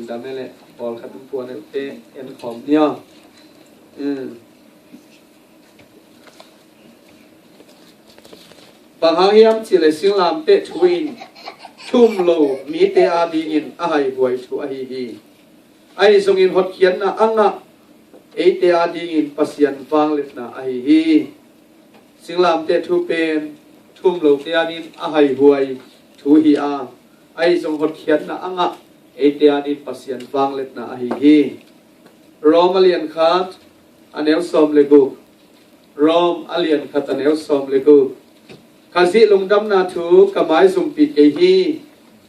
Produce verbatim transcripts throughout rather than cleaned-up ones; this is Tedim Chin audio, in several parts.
Dam e le, pawlkhat in puan eute en khawm ni aw. Bang hang hiam cih leh singlamteh thu in thum lo mite adingin a haihuai thu ahi hi. Ahi zongin hotkhiatna a ngah eite adingin Pasian vangliatna ahi hi. Singlamteh thu pen thum lote adingin a haihuai thu hi a, ahi zong hotkhiatna a ngah eite adingin Pasian vangliatna ahi hi. Rom a lian khat a neu sawm le guk. Rom a lian khat a neu sawm le guk. Khazih lungdamna thu ka maizumpih kei hi.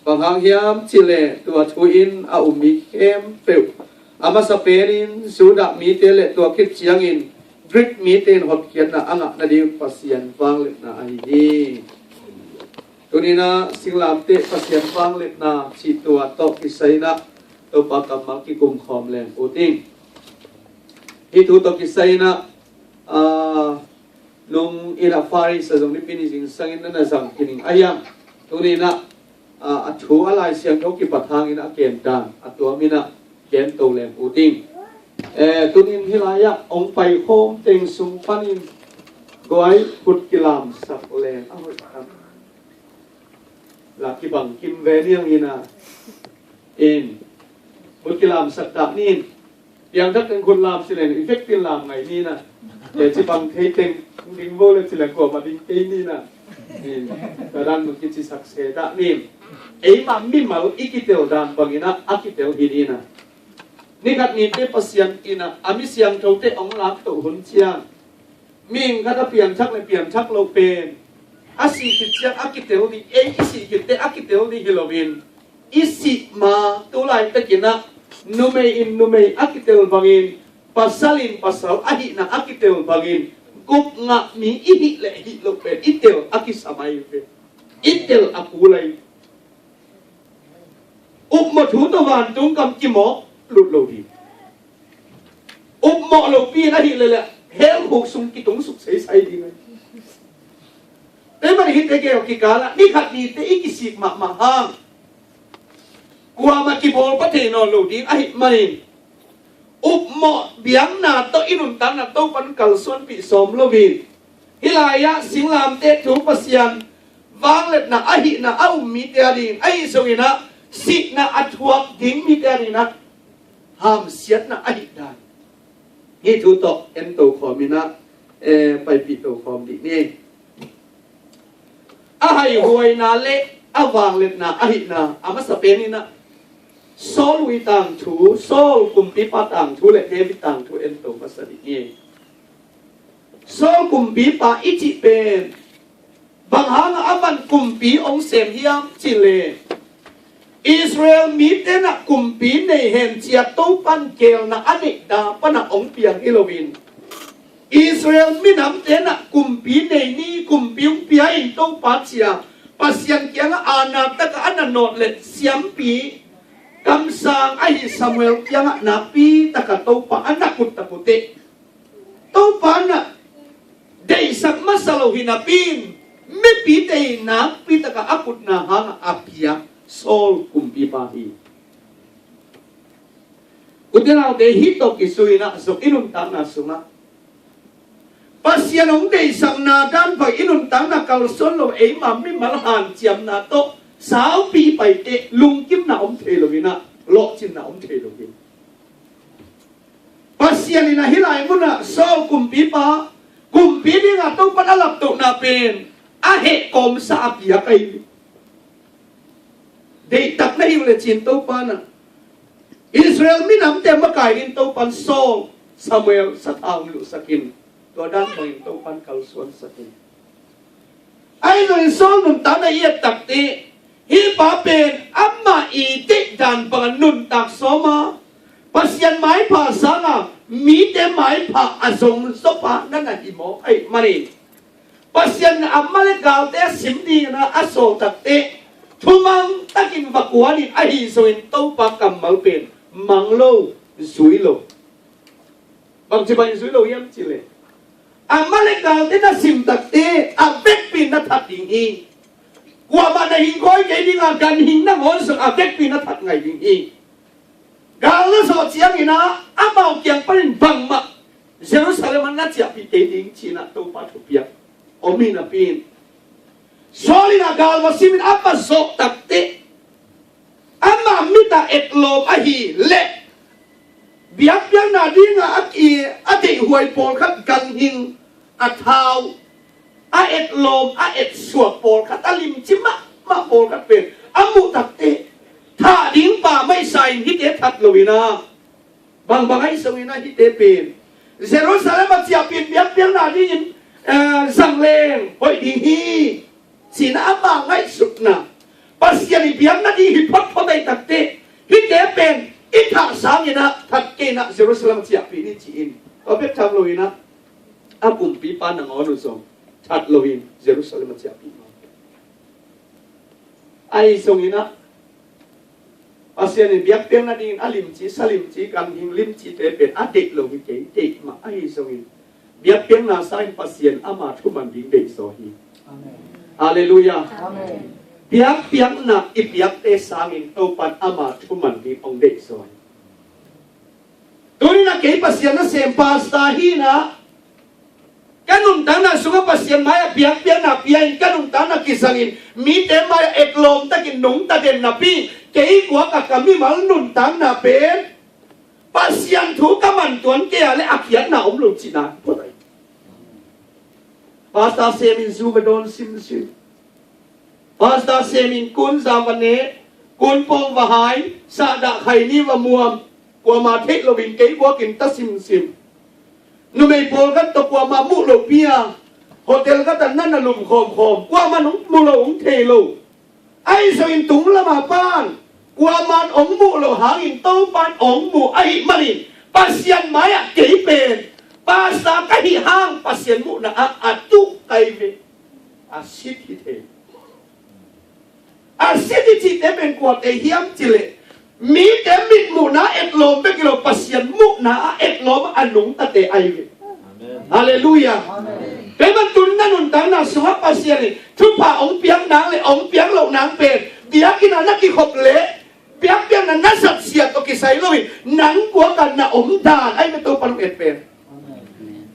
Bang hang hiam cih leh tua thu in a um mi khempeuh, a masa penin Judah mite le tua khit ciangin Greek mite in hotkhiatna a ngah nading Pasian vangliatna ahi hi. Tuni-in ah singlamteh Pasian vangliatna cih tua tawh kisai-in ah Topa kammal kikum khawm leng ut ing. Hih thu tawh kisai-in ah, aa, nung in ah Faris a zong nipi ni zingsangin na na zang khin ing a hiam. Tuni-in ah, aa, a thu a Lai Siangtho kipat hangin a gen dan a tuam in ah gen to leng ut ing. Eh, tuni-in hih lai-ah hong paikhawm teng sung panin guai khut kilamsak leng a hoih tam. La kibang kim ve ni ang in ah. In. Khut kilamsak dah ni in. Piangthak teng khut lam ci leng effect in lam ngai ni in ah. Eh, ci bang thei teng ding vo le ci leng kuamah ding kei ni in ah. In. Tua dan bang kicisak se dah ni in. Eimah mimal i kitel dan bangin ah a kitel hi ni in ah. Ni khat nite Pasian in ah a mi siangthote hong laktoh hun ciang, mihing khat a piangthak le piangthak lo pen a sih khit ciang a kitel ding, ei i sih khit teh a kitel ding hi loin, i sih ma tu laitakin ah numei in numei a kitel bangin, pasal in pasal ahihna a kitel bangin, gupna ngah mi i hih leh hih loh pen i tel a kisam ahi ve. I tel a kul ahi. Upmawh thu tawh vantung gam kimawk lut lo ding. Upmawh lopi in ahih leh leh hell khuk sung kitung suk seisai ding ahi. Tua ahih manin hihte gel kikal ah ni khat nite i kisik mahmah hang, kuamah kibawl pha thei nawn lo ding ahih manin, upmawh biakna tawh i nuntakna Topa'n kalsuanpih sawm loin, hih lai-ah singlamteh thu Pasian vangliatna ahihna a um mite adingin, ahi zongin ah sihna a thuak ding mite adingin ah hamsiatna ahih dan, hih thu tawh en to khawm in ah, eh, paipih to khawm dih ni. A haihuaina le a vangliatna ahihna a masa pen in ah Saul ui tangthu, Saul kumpipa tangthu le David tangthu en to masa dih ni. Saul kumpipa i cih pen bang hangah aman kumpi hong sem hiam cih leh, Israel mite in ah kumpi nei hen ci-a Topa'n geelna a neih dan pan ah hong piang hi loin, Israel minamte in ah kumpi nei ni, kumpi hong pia in Topa ci-a Pasian kiangah aana takah a na nawt leh siampi kamsang ahi Samuel kiangah nakpi takah Topa a na kut takut teh, Topa in ah deihsak masa lo hi napi-in, mipite in nakpi takah a kutna hangah a piak Saul kumpipa hi. Ute naute, hih tawh kizui-in ah zong i nuntakna sungah Pasian hong deihsakna dan bang i nuntakna kalsuan lo, eima mimal hanciamna tawh saupi i pai teh lungkimna om thei lo in ah, lawhcinna om thei lo hi. Pasian in ah hih lai munah Saul kumpipa, kumpi dingah Topa'n a laptohna pen a heh kawmsa a piak ahi. Deihtak na hi uh leh ci-in Topa in ah, Israel minamte makai in Topa'n Saul, Samuel sathau luhsak in, tua dan bangin Topa'n kalsuansak in. Ahi zongin Saul nuntakna i et tak teh, hih pa pen amah i deih dan bangin nuntak sawm a, Pasian maipha sangin mite maipha a zong zawpa na na hi mawk ahih manin, Pasian in Amalek galte a sim dingin a sawl tak teh, thumang takin va kuan in, ahi zongin Topa kammal pen mang lo, zui lo. Bangci bangin zui lo hiam cih leh, Amalek galte na sim tak teh a vekpi-in na that ding hi. Kuamah na hing khawi kei ding a, ganhing nangawn zong a vekpi-in na that ngai ding hi. Gal na zawh ciangin ah amau kiang panin bangmah Jerusalem ah na ciahpih kei ding ci-in ah Topa thupiak om hi napi in, Saul in ah gal va simin a va zawh takteh, ama mit ah etlawm ahih leh biakpiakna dingah a ki, a deihhuai pawlkhat ganhing, a thau, a etlawm, a etsuak pawlkhat, a limci mahmah pawlkhat pen a muh takteh, thah ding pa maisa in hihte that loin ah, bangbang ahi zongin ah hihte pen Jerusalem ah ciahpih in biakpiakna dingin, eh, zang leng hoih ding hi, ci-in ah ama ngaihsutna, Pasian i biakna ding hi photphot ahih takteh, hihte pen i thah sangin ah that kei in ah Jerusalem ah ciahpih ni ci-in, tua bek tham loin ah a kumpipa nangawn uh zong that loin Jerusalem ah ciahpih mawk. Ahi zongin ah Pasian in biakpiakna dingin a limci, sa limci, ganhing limcite pen a deih lo hi kei, deih mah ahi zongin, biakpiakna sangin Pasian ama thuman ding deihzaw hi. Amen. Halleluiah. Amen. Biakpiakna i piakte sangin Topan ama thuman ding hong deihzaw hi. Tuni-in ah kei Pasian nasem pastor hi-in ah, ka nuntakna sungah Pasian mai-ah biakpiakna pia-in ka nuntakna kizangin mite mai-ah etlawm takin nungta den napi, kei guak ah ka mimal nuntakna pen Pasian thu ka man tuan kei a leh a khiatna om lo cihna. Pastor semin zu va dawn simsim. Pastor semin kun za va ne, kun pawng va hai, sahdah khaini va muam, kuama theih loin kei guakin ta simsim. Numei pawlkhat tawh kuama muh lopi a, hotel khat ah na na lum khawmkhawm, kuaman hong mu lo, hong thei lo. Ahi zongin tung lamah pan kuaman hong muh loh hangin Topan hong mu ahih manin, Pasian mai-ah kei pen pastor ka hih hang Pasian muhna ah a tuh kai ve. A sit hi thei. A sit hi cihte pen kuate hiam cih leh, mite mitmuhna etlawm bek hi lo, Pasian muhna ah etlawm a nungtate ahi ve. Amen. Halleluiah. Amen. Kei bang tun na nuntakna sungah Pasian in thupha hong piak nang le hong piak loh nang pen biakinn ah na kikhop leh biakpiakna na zatsiat tawh kisai loin nang guak ah na om dan ahi ve, Topan hong et pen. Amen.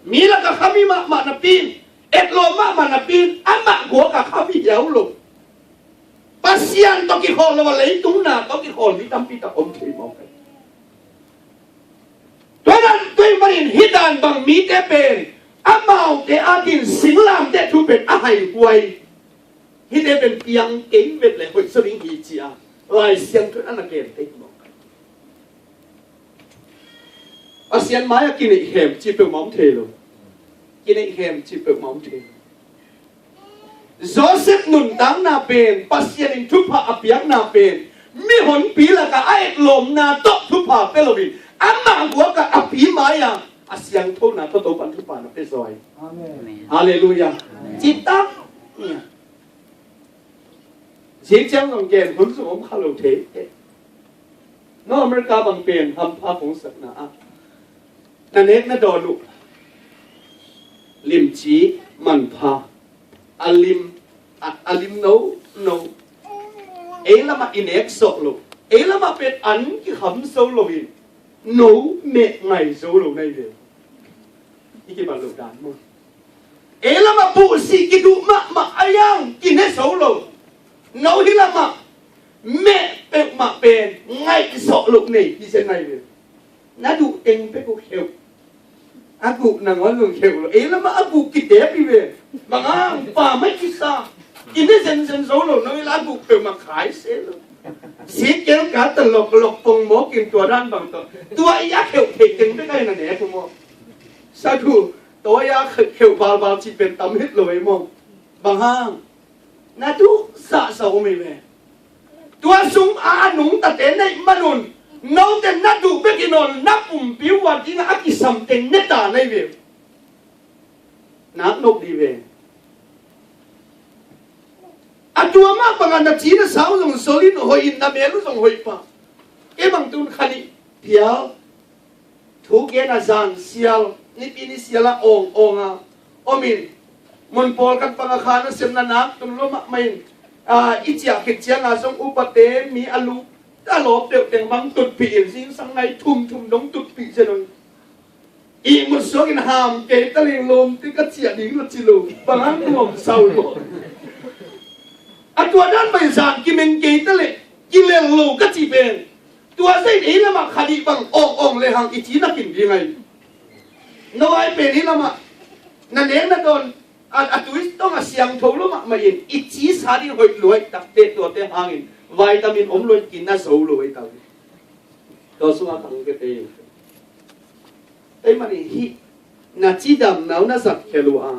Mi lakah khavi mahmah napi-in, etlawm mahmah napi-in, amah guak ah khavi hiau lo. Pasian tawh kikhawl lo a leitung na tawh kikhawl mi tampi tak om thei mawk hi. Tua dan, tua ahih manin hih dan bang mite pen amaute adingin singlamteh thu pen a haihuai. Hihte pen piang kei vet leh hoih zaw ding hi ci-a Lai Siangtho in a na gen thei mawk. Pasian mai-ah kineihkhem cih peuhmah om thei lo. Kineihkhem cih peuhmah om thei lo. Joseph nuntakna pen, Pasian in thupha a piakna pen, mihonpi lakah a etlawmna tawh thupha pia loin, amah guak ah a pi mai-ah a siangthona tawh Topan thupha na pia zaw hi. Amen. Halleluiah. Amen. Cih tak. Zing ciang zong gen hun zong om kha lo thei. North America bang pen hampha kong sakna ah, na nek na dawn uh limci manpha, a lim, a, a lim no no. Ei lamah i nek zawh lo. Ei lamah pen an kikham zo loin no meh ngai zo lo na hi ve. I kibat loh dan maw? Ei lamah buhsih kiduh mahmah a, iang kine zo lo. No hih lamah meh peuhmah pen ngaihsawh loh nei hi zen na hi ve. Na duh teng bek uh kheuh. A guh nangawn zong kheuh lo. Ei lamah a guh kitep hi ve. Bang hang, pa mai kisa. Kine zenzen zo lo, no hih la a guh peuhmah khai se lo. Sikel ka ta loklok pong mawk in tua dan bang tawh. Tua i a kheuh theih teng bek a hi na nek uh maw? Sa thu, tua i a kheuh, kheuh valval cih pen tam het lo ei maw? Bang hang? Na duh sahsah om hi ve. Tua sung a a nungtate neih manun, note na duh bek hi nawn, na pumpi uh a dingah a kisam teng ne ta na hi ve. Nak nop dih ve. A tua mah bangah na ci na sa uh zong zol in hoih in, na mel uh zong hoih pah. Kei bang tun kha nih phial, thu gen a zan sial, nipi ni sial a awng awng a om in, mun pawlkhat bangah kha nasepna nak tun lua mahmah in, a, i ciah khit ciangah zong upate mi a lu A lawp deuh teng bang tutpih in, zingsang nai thum thum dong tutpih zen un. Ihmut suak in ham kei ta leng lawmte ka ciah ding na ci lo. Bang hang nuam sau maw. A tua dan bai zan kimeng kei ta leh kilel lo ka ci pen. Tua zah in ei lamah kha dih bang awng awng le hang i ci nakin ding ai. No ai pen ei lamah na nek na dawn a, a tui tawng a siangtho lo mahmah in i ci sa ding hoih luai takte tuate hangin vitamin om luai kin na zo lo ai tau. Tua sungah kang kete. Ei mani hih na cidamna uh na zat khel uh a,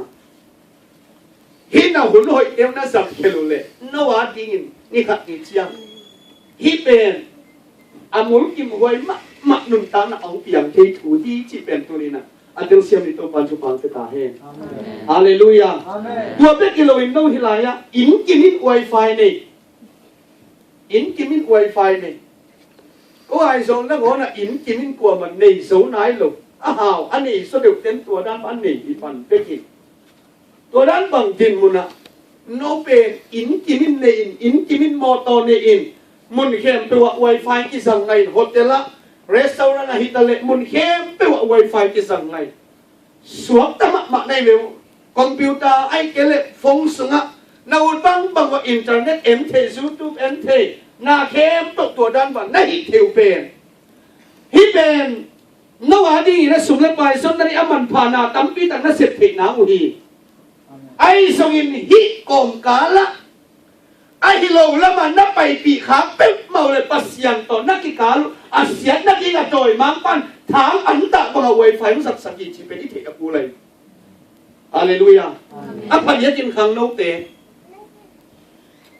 hih na hun hoihte uh na zat khel uh leh no a dingin ni khat ni ciang hih pen a mulkimhuai mahmah nuntakna a hong piang thei thu hi cih pen tuni-in ah a telsiam ni Topa'n thupha pia ta hen. Amen. Halleluiah. Amen. Tua bek hi loin no hih lai-ah inn kim in wifi nei. Inn kim in wifi nei. Ko Aizawl nangawn ah inn kim in kuamah nei zo nai lo. A hau a nei zaw deuh ten tua dan bang a nei hi pan bek hi. Tua dan bang dinmun ah no pen inn kim in nei in, inn kim in mawtaw nei in, mun khempeuh ah wifi kizang ngai in, hotel ah, restaurant ah hi ta leh mun khempeuh ah wifi kizang ngai. Suakta mahmah na hi ve uh. Computer ahih kei leh phone sungah na ut bangbang uh ah internet en thei, YouTube en thei, na khempeuh tua dan bang na hih thei uh pen. Hih pen no a dingin a sum le pai zonna ding a manpha na tampi tak na sep theihna uh hi. Ahi zongin hih kawmkal ah ahi lo lamah na paipih khak peuhmah uh leh Pasian tawh na kikal uh a siatna ding a dawimangpa'n thang antah bangah wifi hong zatsak hi cih pen i theih a kul lai. Halleluiah. Amen. A pha liatin khangnote,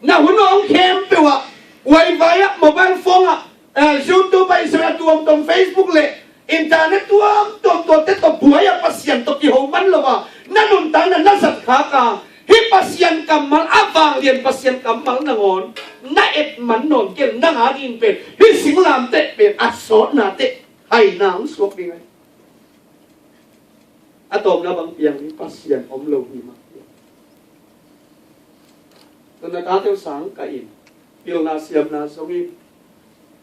na hun a hong khempeuh ah wifi ah, mobile phone ah, eh, YouTube ah, Israel tuamtuam, Facebook le internet tuamtuam tuate tawh buai a Pasian tawh kiho man lo a na nuntakna na zat khak a, hih Pasian kammal a vanglian Pasian kammal nangawn na et man nawn kei leh nang a dingin pen hih singlamteh pen a sawtna teh haina hong suak ding ahi. A tawpna bang piang ding, Pasian om lo hi mah piang. Tun na tate uh sang kah in, pilna siamna zong in,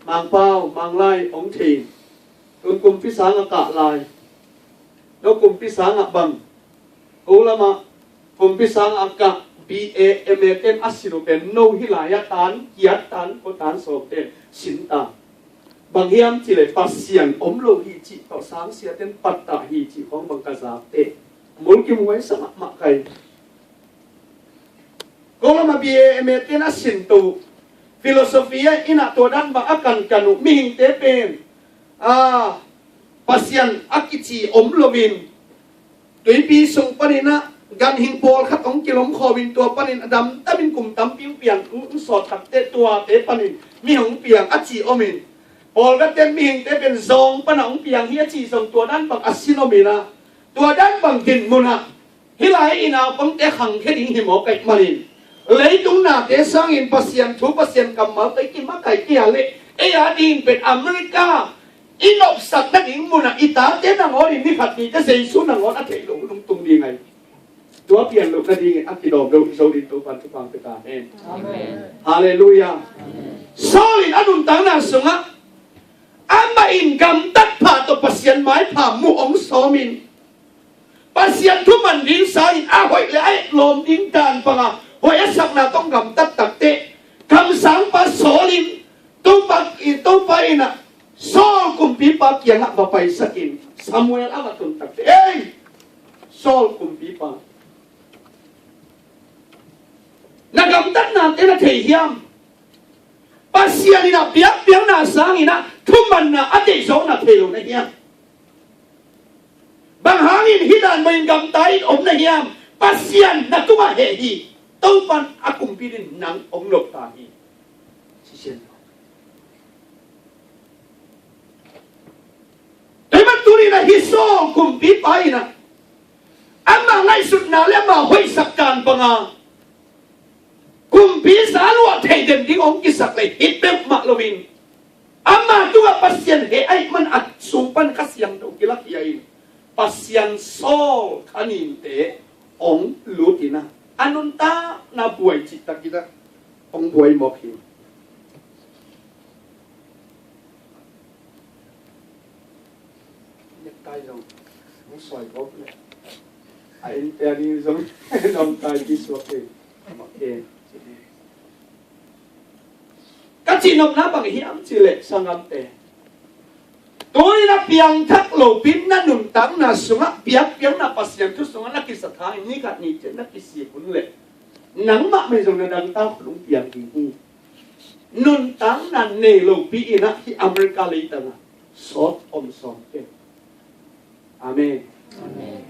Mangpau Manglai hong thei in, tun kumpi sang a kah lai. No kumpi sang ah bang, ko lamah kumpi sang a kah, B A, M A ten a sin uh pen no hih lai-ah tan giat, tan kua, tan sawm ten sin ta. Bang hiam cih leh Pasian om lo hi cih tawh sangsia ten pattah hi cih khawng bang ka zak teh mulkimhuai sa mahmah ka hi. Ko lamah B A, M A ten a sin to, philosophy ah in ah tua dan bang a kankan uh, mihingte pen, ah, Pasian a kici om loin, tuipi sung panin ah ganhing pawlkhat hong kilom khawmin tua panin a damdamin kum tampi hong piang, hong sawt takte tuate panin mi hong piang a ci omin, pawlkhatte in mihingte pen zawng panah hong piang hi a ci zong tua dan bang a sin omin ah, tua dan bang dinmun ah hih lai i naupangte khangkhia ding hi mawk ahih manin, leitung nate sangin Pasian thu, Pasian kammal tawh i kimakaih kei a leh, ei a dingin pen America i nopsak nading munah i tate nangawn in ni khat ni teh Jesu nangawn a theih loh hun hong tung ding ahi. Tua pian loh nadingin a kidawm loh zo ding Topa'n thupha pia ta hen. Amen. Halleluiah. Amen. Saul in a nuntakna sungah amah in gamtat pha tawh Pasian maipha muh hong sawmin, Pasian thuman ding sa-in a hoih le a etlawm ding dan banga hoih a sakna tawh gamtat takteh, kamsangpa Saul in Topa, Topa in ah Saul kumpipa kiangah va paisakin Samuel a va tun takteh, "Ei, Saul kumpipa, na gamtatnate na thei hiam? Pasian in ah biakpiakna sangin ah thumanna a deih zawk na thei lo na hiam? Bang hangin hih dan mah in gamta in om na hiam? Pasian na tungah heh hi. Topa'n a kumpi dingin nang hong nop ta hi." Sisian. Tua ahih manin tuni-in ah hih Saul kumpipa in ah ama ngaihsutna le ama hoihsak dan banga kumpi za luah theih den ding hong kisak leh hi peuhmah loin, ama tungah Pasian heh ahih man a sung pan Kha Siangtho kilakhia in, Pasian Saul kha ninte hong lut in ah, a nuntakna buai cihtak in ah hong buai mawk hi. Ai zong, hong suai kawk le. A innte a ding zong, nong kai kisuak le. Mah ke. Ka cihnopna bang hiam cih leh sanggamte, tuni-in a piangthak lopi na nuntakna sungah biakpiakna Pasian thu sungah na kisa thangin ni khat ni ciang na kisik un leh nangmah mah zong na dangtak hun hong piang ding hi. Nuntakna nei lopi in ah hih America leitang ah sawt om sawm pen. Amen. Amen.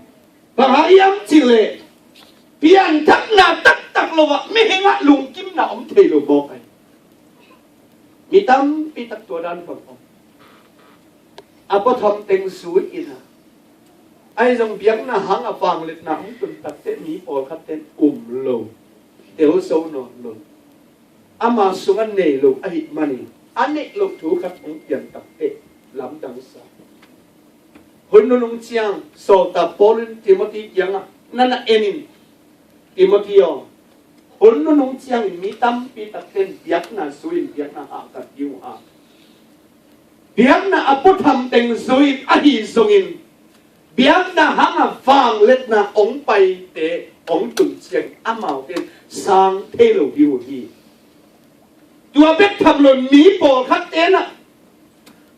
Bang hang hiam cih leh pianthakna taktak lo ah mihing ah lungkimna om thei lo mawk ahi. Mi tampi tak tua dan bang om. A puatham teng zui in ah, ahi zong biakna hang a vangliatna hong tun takteh mi pawlkhat ten um lo, tel zo nawn lo. Ama sungah nei lo ahih manin a neih loh thu khat hong piang takteh lamdang sa. Hun nunung ciang sawltak Paul in Timothy kiangah, na na en in, Timothy aw, hun nunung ciangin mi tampi takten biakna zui in biakna hahkat ding uh a, biakna a puatham teng zui in ahi zongin biakna hang a vangliatna hong paite hong tun ciangin amaute in sang thei lo ding uh hi. Tua bek tham lo in mi pawlkhat ten ah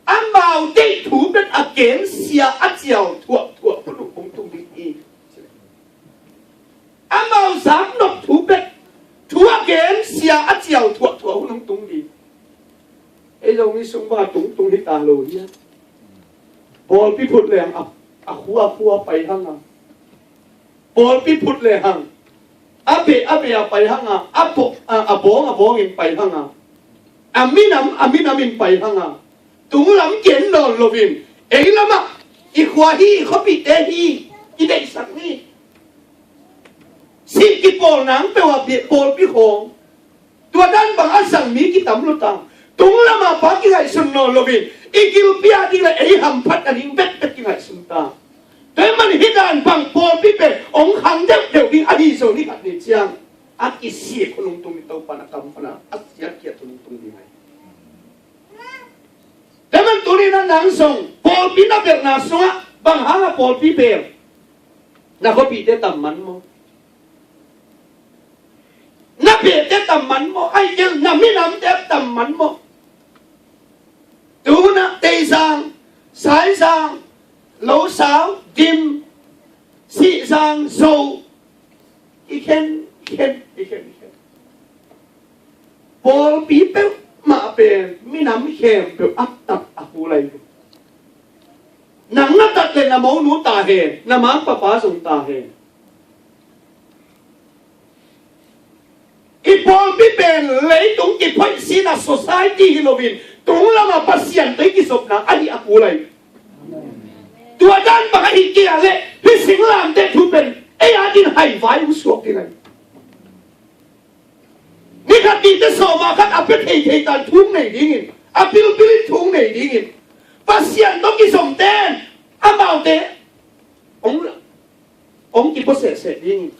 amau deih thu bek a gensia a cial thuahthuah hun uh hong tung ding hi. Amau zaknop thu bek thu a gensia a cial thuahthuah hun hong tung ding. Ei Zomi sung bang a tungtung hi ta lo hi a. Pawlpi phut leng a, a khua a khua pai hang a. Pawlpi phut lehang a beh a beh a pai hang a, a bawng a bawngin pai hang a, a minam a minamin pai hang a, tunglam ken nawn loin ei lamah i khua hi, i khuapihte hi, i deihsak ni. Sih kipawl nang peuh a beh pawlpi khawng. Tua dan bang a zang mi kitam lo ta. Tunglam a pa kingaihsun nawn loin i gilpi a ding le ei hamphat a ding bekbek kingaihsun ta. Tua ahih manin hih dan bang pawlpi pen hong khang deuhdeuh ding ahi zo ni khat ni ciang a kisik hun hong tung ding, Topa na kam pan a a siatkiat hun hong tung ding ahi. Tua ahih manin tuni-in ah nang zong pawlpi na belhna sungah bang hang a pawlpi bel? Na khuapihte tam man maw? Na behte tam man maw? Ahih kei leh na minamte tam man maw? Tu hun ah Teizang, Saizang, Losau, Dim, Sihzang, Zo, i khen, i khen, i khen, i khen. Pawlpi peuhmah pen minam khempeuh a tat a hu lai hi. Nang na tat leh na monu ta hen, na mangpapa zong ta hen. I pawlpi pen leitung kiphoihsina society hi loin tunglam a Pasian tawh i kizopna ahi a kul ahi. Tua dan bang ahi kei a leh hih singlamteh thu pen ei a dingin haivai hong suak ding ahi. Ni khat nite sawma khat a pia theithei tan thu nei dingin, a pilpil in thu nei dingin, Pasian tawh kizomte in amaute hong, hong kipuasehseh dingin.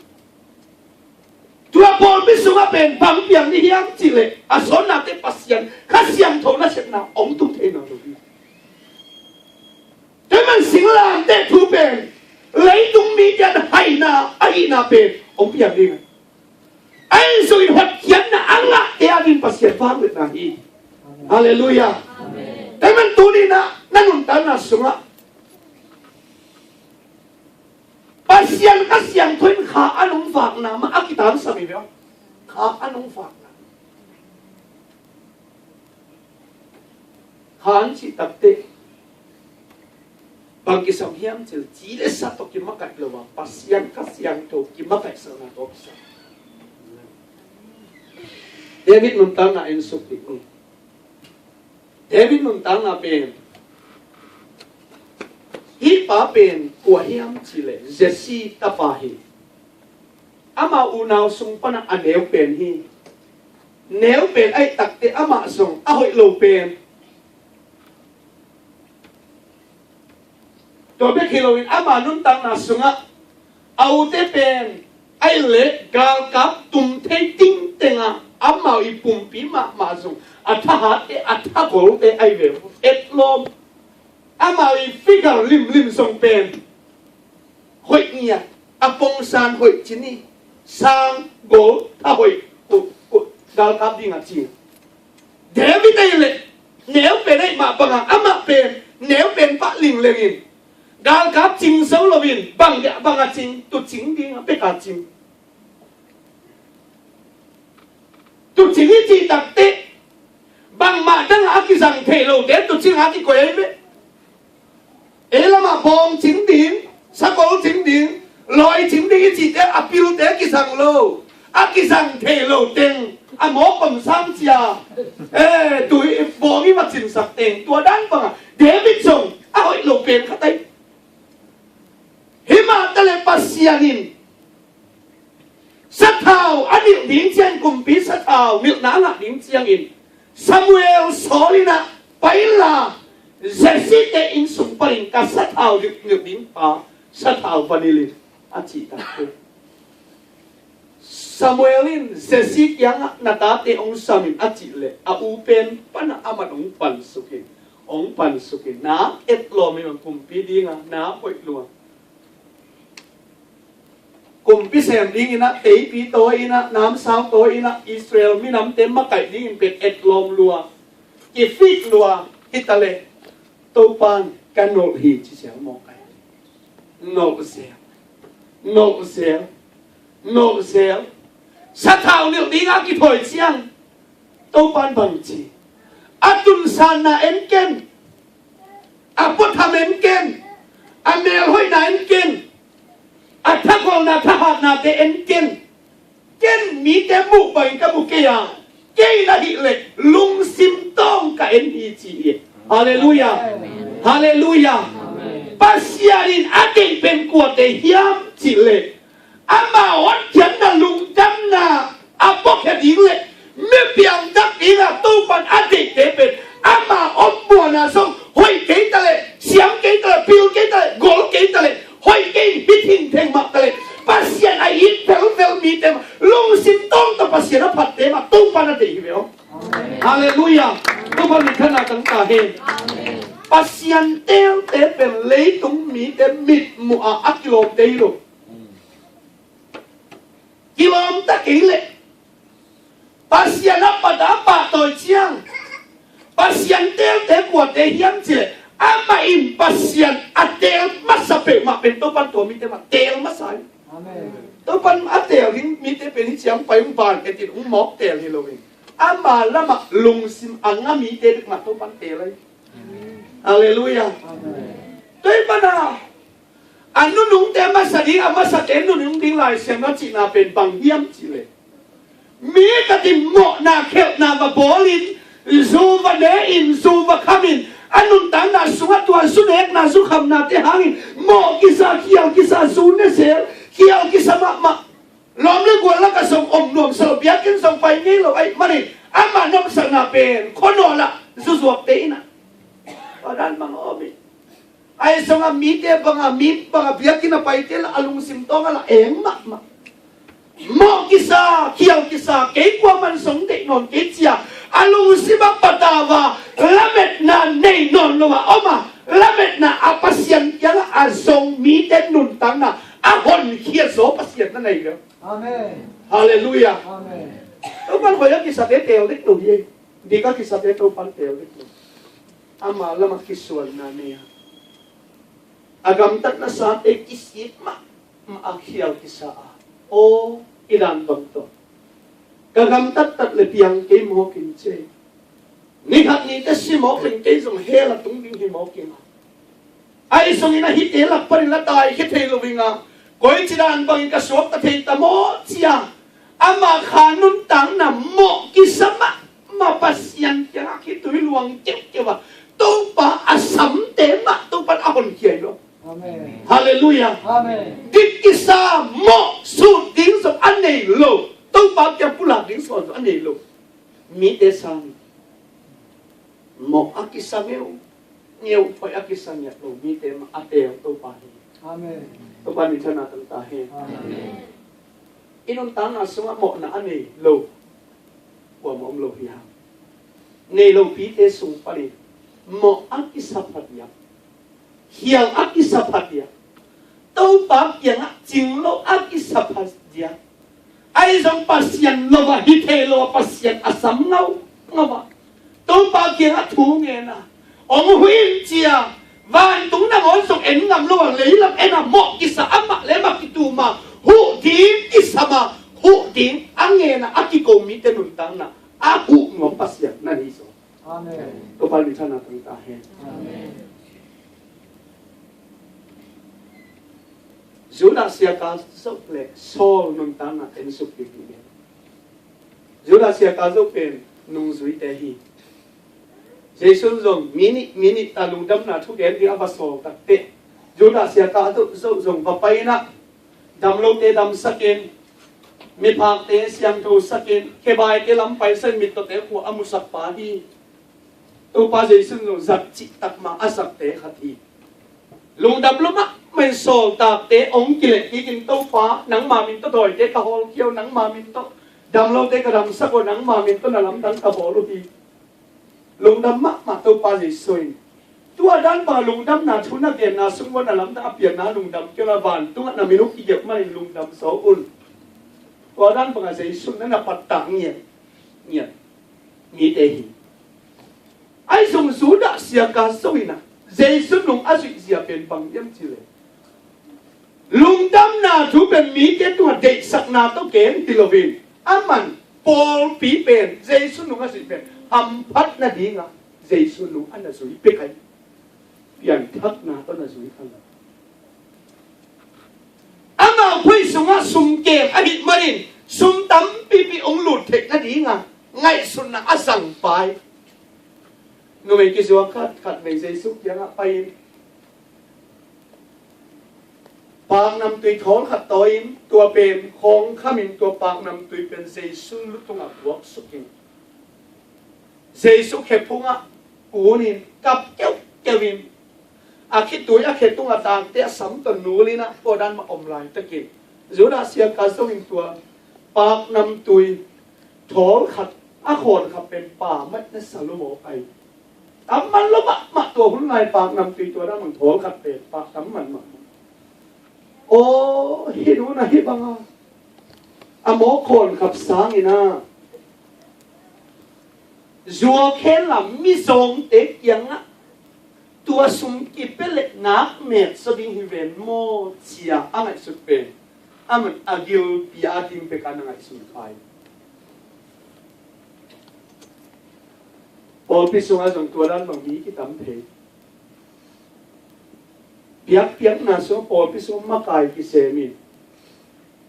Tua pawlpi sungah pen bang piang ding hiam cih leh a sawnnate Pasian Kha Siangtho nasepna hong tung thei nawn lo ding. Tua ahih manin singlamteh thu pen leitung mite haina ahihna pen hong piang ding. Ahi zongin hotkhiatna a ngahte a dingin Pasian vangliatna hi. Halleluiah. Amen. Tua ahih manin tuni-in ah na nuntakna sungah Pasian Kha Siangtho in kha an hong vakna mah a kitangsam hi ve aw. Kha an hong vakna. Kha an cih takteh bang kisam hiam cih leh ci le sa tawh kimakaih lo a, Pasian Kha Siangtho kimakaihsakna tawh kisam. David nuntakna en suk dih ni. David nuntakna pen, hih pa pen kua hiam cih leh Jesse tapa hi. Ama unau sung pan a neu pen hi. Neu pen ahih takteh amah zong a hoih lo pen. Tua bek hi loin ama nuntakna sungah a ute pen ahih leh galkap tum thei tingteng a, amau i pumpi mahmah zong a thahatte, a thagolte ahi ve, etlawm. Amau i figure limlim zong pen hoih ngiat, a pongsan hoih ci ni, sang, gol, tha hoih, uh, uh, galkap ding a ci. David ei leh neu pen ei mah bangah amah pen neu pen pah lingleng in galkap cing zo loin bang dia bang a cing, tucing ding a pek a cing. Tucing i cih takteh bangmah dang a kizang thei lote tucing a kikoih ahi ve. Ei lamah bawng cing ding, sakol cing ding, lawi cing ding i cihte a pilte kizang lo, a kizang thei lo teng a mawk om sang cia. Eh, tui bawng i va cinsak teng tua dan bangah David zong a hoih lo pen khat ahi. Himah taleh Pasian in sathau a nilh ding ciang, kumpi sathau nilhna a ngah ding ciangin Samuel sawl in ah, pai inla, Jesse te inn sung panin ka sathau nilh, nilh ding pa sathau va nilh in, a cih takteh Samuel in Jesse kiangah na tate hong sam in a cih leh a u pen pan a, aman hong pansuk in, hong pansuk in, na etlawm in, kumpi dingah na hoih lua. Kumpi sem dingin ah, teipi tawi in ah, namsau tawi in ah, Israel minamte makaih dingin pen etlawm lua, kifik lua, hi taleh Topan ka nolh hi ci siang mawk ai. Nolh zel, nolh zel, nolh zel. Sathau nilh ding a kithawi ciang Topan bang ci? A tunsanna en ken, a puatham en ken, a melhoihna en ken, a thakholna thahatnate en ken. Ken mite muh bangin ka mu kei a, kei na hih leh lungsim tawng ka en hi ci hi. Halleluiah. Halleluiah. Pasian in a deih pen kuate hiam cih leh, ama hotkhiatna lungdamna a puakhia ding leh mi piangthak dingah Topan a deihte pen ama ommuanah zong hoih kei taleh, siam kei taleh, pil kei taleh, gol kei taleh, hoih kei, hih thingtheng mah taleh, Pasian a it velvel mite mah, lungsim tawng tawh Pasian a phatte mah Topan a deih hi ve aw. Halleluiah. Topan minthanna tang ta hen. Pasian teelte pen leitung mite mitmuh ah a kilawmte hi lo. Kilawm ta kei leh Pasian a pat a pahtawi ciang Pasian teelte kuate hiam cih leh, amah in Pasian a teel masa peuhmah pen Topan tua mite mah teel masa hi. Amen. Topan a teel ding mite pen hih ciang pai hong ban etin hong mawk teel hi lo hi. Ama lamah lungsim a nga mite bek mah Topan teel ahi. Halleluiah. Amen. Tua hi pana a nunungte masa ding, a masate nunung ding Lai Siangtho cihna pen bang hiam cih leh, mi ka ti mawhna khelhna va bawlin, zu va ne-in, zu va khamin, a nuntakna sungah tua zu nekna zu khamnate hangin mawh kisa, khial kisa, zu ne zel, khial kisa mahmah. Lawm le gual lakah zong om nuamsa lo, biakinn zong pai ngei lo ahih manin amah nuamsakna pen khuanual ah zuzuakte in ah, tua dan bang a om hi. Ahi zongah mite banga, mi banga biakinn a paite lah a lungsim tawng a lah eng mahmah. Mawh kisa, khial kisa, kei kuaman zong deih nawn kei cia a lungsim a patauh a, lametna nei nawn lo a om a, lametna a Pasian kiangah a zong mite nuntakna a honkhia zaw Pasian na nei lo. Amen. Halleluiah. Amen. Topan hoih a kisate teel dek lo hi. Dik a kisate Topan teel dek lo. Ama lamah kisuanna nei a, a gamtatna sate kisik mahmah a khial kisa a, aw, i dan bang tawh ka gamtat tak le piang kei mawk in ci. Ni khat ni teh si mawk leng kei zong hell a tung ding hi mawk ing a. Ahi zongin a hihte lak panin la taikhia thei lo ing a, koici dan bangin ka suakta thei ta maw cia. Ama kha nuntakna mawh kisa mahmah Pasian kiangah khitui luang keuhkeuh a, Topa a samte mah Topan a honkhia hi lo. Amen. Halleluiah. Amen. Dik kisa mawh sut ding zong a nei lo, Topa kiang pulak ding sawn zong a nei lo. Mite sang mawh a kisa ngeu, ngeu phoih a kisa ngiat lo mite mah a teel Topa hi. Amen. Topa minthanna tang ta hen. Amen. I nuntakna sungah mawhna a nei lo kuamah om lo hi hang. Nei lopite sung panin mawh a kisa phadiak, khial a kisapha dia, Topa kiangah cing lo a kisapha dia, ahi zong Pasian lo a hi thei lo a Pasian a sam ngaungau a, Topa kiangah thu ngen a, hong huh in ci a, vantung nangawn zong en ngam lo a leilam en a mawh kisa amah le amah kitum a huh ding kisam a, huh ding a ngen a, a kiko mite nuntakna a huh nuam Pasian na hi zaw. Amen. Topa min thang na tang ta hen. Amen. Judah siaka zo le Saul nuntakna en suk pipi le. Judah siaka zo pen nungzuite hi. Jesu zong minit minit a lungdamna thugen ding a va sawl takteh, Judah siaka zo zong va pai in a, damlote damsak in, miphakte siangthosak in, khebaite lam paisak in, mittawte khua a musak pa hi. Topa Jesu zong zat cihtak ma a sakte khat hi. Lungdam lo mahmah in sawltakte hong kileh kik in, Topa, nangma min tawh dawite ka hawlkhia uh, nangma min tawh damlote ka damsak uh, nangma min tawh na lamdang ka bawl uh hi. Lungdam mahmah Topa Jesu in. Tua dan bang a lungdamna thu na genna sung bang na lamdang a pianna lungdam kei un la, vantungah na min uh kigelh manin lungdam zaw un. Tua dan bang a Jesu na na pattah ngian ngian mite hi. Ahi zong Judah siaka zo in a, Jesu nung a zuihzia pen bang hiam cih leh, lungdamna thu pen mite tungah deihsakna tawh gen hi loin, aman pawlpi pen Jesu nung a zuih pen hamphat nadingah Jesu nung a na zui pek ahi. Pianthakna tawh na zui kha lo. Amau phei sungah sum kem ahih manin sum tampipi hong lut theih nadinga ngaihsutna a zang pai. Numei kizuak khat, khat vei Jesu kiangah pai in, paknamtui thawl khat tawi in, tua pen khawng kham in, tua paknamtui pen Jesu lu tungah buak suk in, Jesu khe phungah kun in, kap keuhkeuh in, a khitui a khe tungah takte a sam tawh nul in a, tua dan mah om laitakin Judah siaka zo in tua paknamtui thawl khat a khawn khat pen pa mah na sa lum aw ai. Tam man lo mahmah tua hun lai paknamtui tua dan bang thawl khat pen pa tam man mahmah. Aw, hih nu na hih banga a mawk khawn khap sangin a, zuak hen la mizawngte kiangah tua sum kipia leh nak met zaw ding hi ven maw, ci-a a ngaihsut pen aman a gilpi a ding bek a na ngaihsun kha hi. Pawlpi sungah zong tua dan bang mi kitam thei. Biakpiakna sungah pawlpi sungah makai kisem in,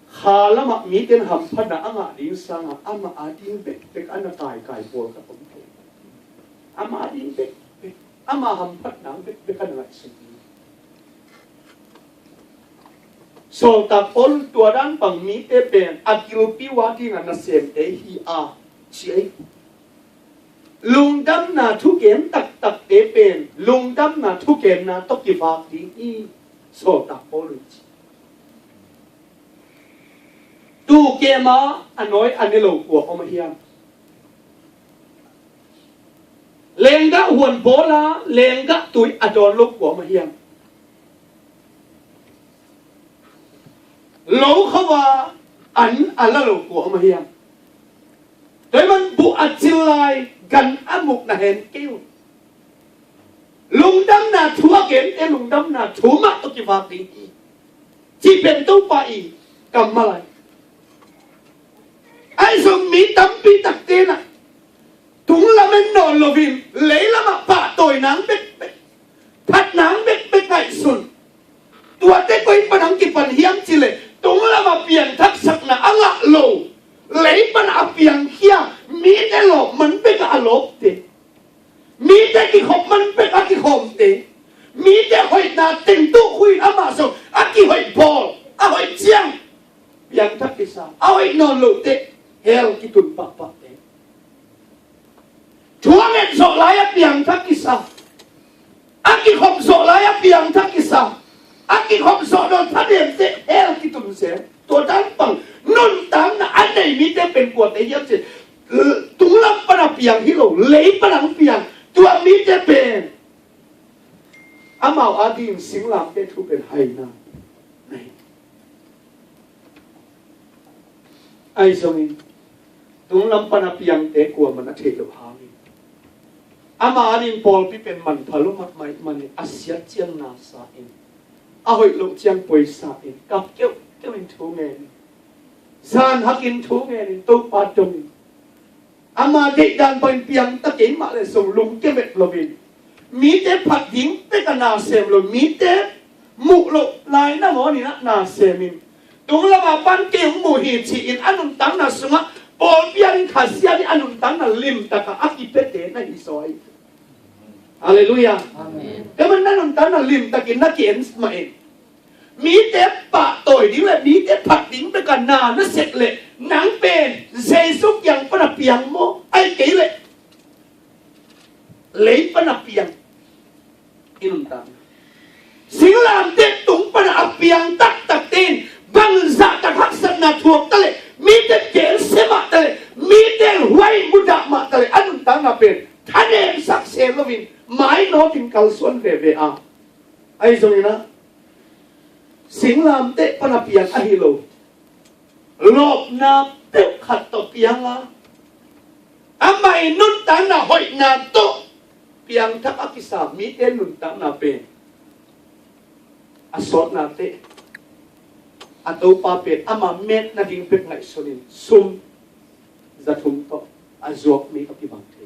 kha lamah mite in hamphatna a ngah ding sangah amah a ding bekbek a na kaikai pawlkhat om thei. Amah a ding bekbek, amah hamphatna bekbek a na ngaihsun ding. Sawltak Paul in tua dan bang mite pen a gilpi uh a dingah nasemte hi a, ci ei. Lungdamna thugen taktakte pen lungdamna thugenna tawh kivak ding hi, Sawltak Paul in ci. Tuu kem a a nawi a ne lo kua om a hiam? Lenggah huan bawl a lenggah tui a dawn lo kua om a hiam? Lo khauh a an a la lo kua om a hiam? Tua ahih man buh a cil lai gan a muk na hen kei un. Lungdamna thu a gente lungdamna thu mah tawh kivak ding hi, cih pen Topa i kammal ahi. Ahi zong mi tampi takte na tunglam en nawn loin leilamah pahtawi nang bekbek, that nang bekbek ngaihsun. Tuate koi pan hong kipan hiam cih leh tunglamah piangthaksakna a ngah lo, lei pan a piangkhia, mite lawp man bekah a lawpte, mite kikhop man bekah a kikhawmte, mite hoihna teng tukhu in amah zong a kihoih bawl, a hoih ciang piangthak kisa, a hoih nawn loh teh hell kitun pahpahte. Thu a nget zawh lai a piangthak kisa, a kikhop zawh lai a piangthak kisa, a kikhop zawh nawn thadem teh hell kitun zel. Tua dan bang nuntakna a nei mite pen kuate hiam cih leh tunglam pan a piang hi lo, lei pan a hong piang tua mite pen Amau adingin singlamteh thu pen haina na hi. Ahi zongin tunglam pana piangte kuaman a theih loh hangin ama adingin pawlpi pen manpha lo mahmah ahih manin a siat ciang nasa in, a hoih loh ciang poisa in, kap keuhkeuh in thu ngen in, zan hakin thu ngen in, Topa dong in, ama deihdan bangin piangta kei mah leh zong lungkia vet loin, mite phat ding bek a na sem lo, mite muh loh lai nangawn in a na sem in, tunglam a pan kei hong muh hi ci-in a nuntakna sungah pawlpi adingin, Kha siat dingin a nuntakna limtak a a kipiate na hi zaw hi. Halleluiah. Amen. Tua manin na nuntakna limtakin na ki-en mah in. Mite pahtawi ding le mite phat ding bek a na na sep leh, nang pen Jesu kiang pan a piang maw, ahih kei leh lei pan a piang? I nuntakna singlamteh tung pan a piang taktakte in bangzah tak haksatna thuak ta leh, mite gensia mah ta leh, mite huai mudah mah ta leh, a nuntakna pen thanemsak se loin mainawtin kalsuan veve a, ahi zongin ah singlamteh pan a piang ahi lo, lawpna peuh khat tawh piang a, amah i nuntakna hoihna tawh piangthak a kisa mite nuntakna pen a sawtna teh, a Topa pen ama met nading bek ngaihsunin sum za thum tawh a zuak mi a kibang thei.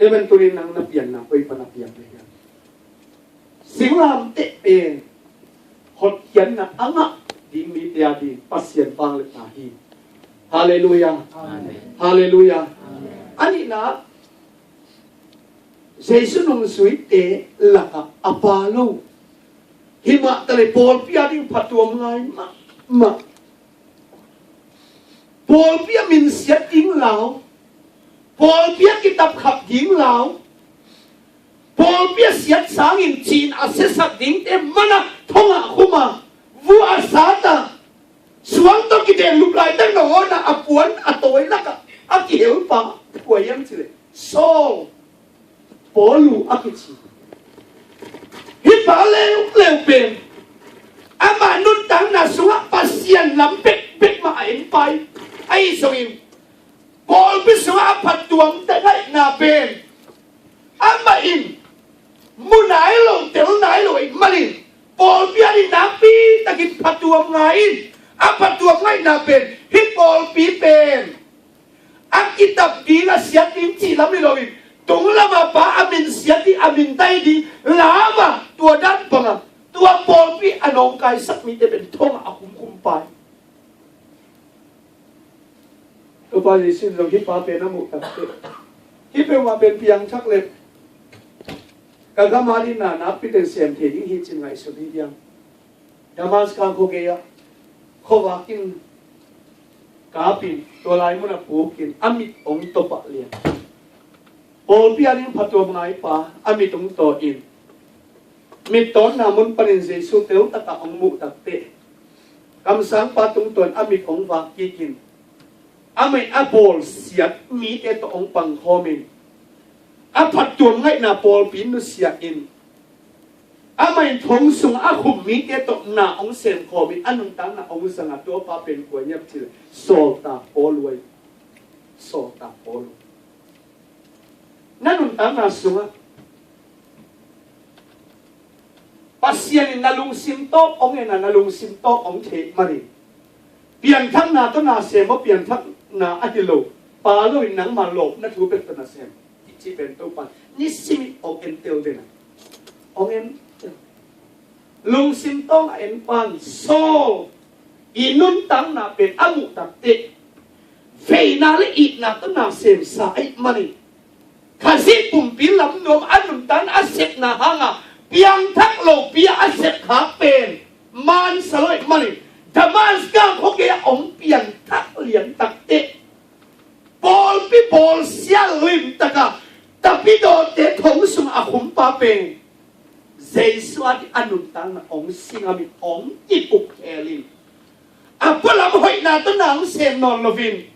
Tua manin tuni-in nang na pianna koi pan a piang na hiam? Singlamteh pen hotkhiatna a ngah ding mite adingin Pasian vangliatna hi. Halleluiah. Amen. Halleluiah. Amen. A nihna, Jesu nungzuite lakah a pa lo, himah ta leh pawlpi adingin phatuam ngai mahmah, pawlpi a minsiat ding lau, pawlpi a kitapkhap ding lau, pawlpi a siat sangin ci-in a siasak dingte man a thong ah khum a, vua a sat a, suang tawh kideng lup laitak nangawn a puan a tawi lakah a kihel pa kua hiam cih leh Saul, Paulu a kici. Hih pa leuleu pen ama nuntakna sungah Pasian lam bekbek mah a en pa hi. Ahi zongin pawlpi sungah a phattuamte ngaihna pen amah in mu nai lo, tel nai lo ahih manin pawlpi adingin nakpitakin phattuam ngai in, a phattuam ngaihna pen hih pawlpi pen a kitap ding, a siat ding cih lam hi loin, tunglam a pa a minsiat ding, a mintai ding lam a, tua dan bang a tua pawlpi a nawngkaisak mite pen thong ah a khumkhum pa hi. Topa Jesu in zong hih pa pen a muh takteh, hih peuhmah pen piangthak leh ka gam adingin na nakpitakin sem thei ding hi ci-in ngaihsun hi diam? Damascus khuagei ah khuavak in kap in, tua lai mun ah puk in, a mit hong tawpah lian. Pawlpi adingin phattuam ngai pa a mit hong taw in, mittawnna mun panin Jesu teltak a hong muh takteh, kamsangpa tungtawn a mit hong vak kik in, amah in a bawlsiat mite tawh hong pangkhawm in, a phattuam ngaihna pawlpi nusia in, amah in thong sungah a khum mite tawh na hong semkhawm in, a nuntakna hong zang a, tua pa pen kua hiam cih leh sawltak Paulu hi. Sawltak Paulu. Na nuntakna sungah Pasian in na lungsim tawh hong en a, na lungsim tawh hong thei manin, pianthakna tawh na sem aw, pianthakna ahi lo, pa lo in nangma lawpna thu bek tawh na sem, cih pen Topa in nisim in hong entel den a, hong entel. Lungsim tawh a en pan Saul i nuntakna pen a muh takteh, veina le itna tawh na semsa ahih manin, Khazih pumpi lamnuam a nuntakna a sepna hanga piangthak lopi a a sepkhak pen mansa lo ahih manin, Damascus khuagei ah hong pianthak lian takteh, pawlpi bawlsia limtak a, tapidawte thong sungah a khum pa pen Jesu adingin a nuntakna hong sing a, mit hong kipuk khel in, a pualam hoihna tawh na hong sem nawn loin,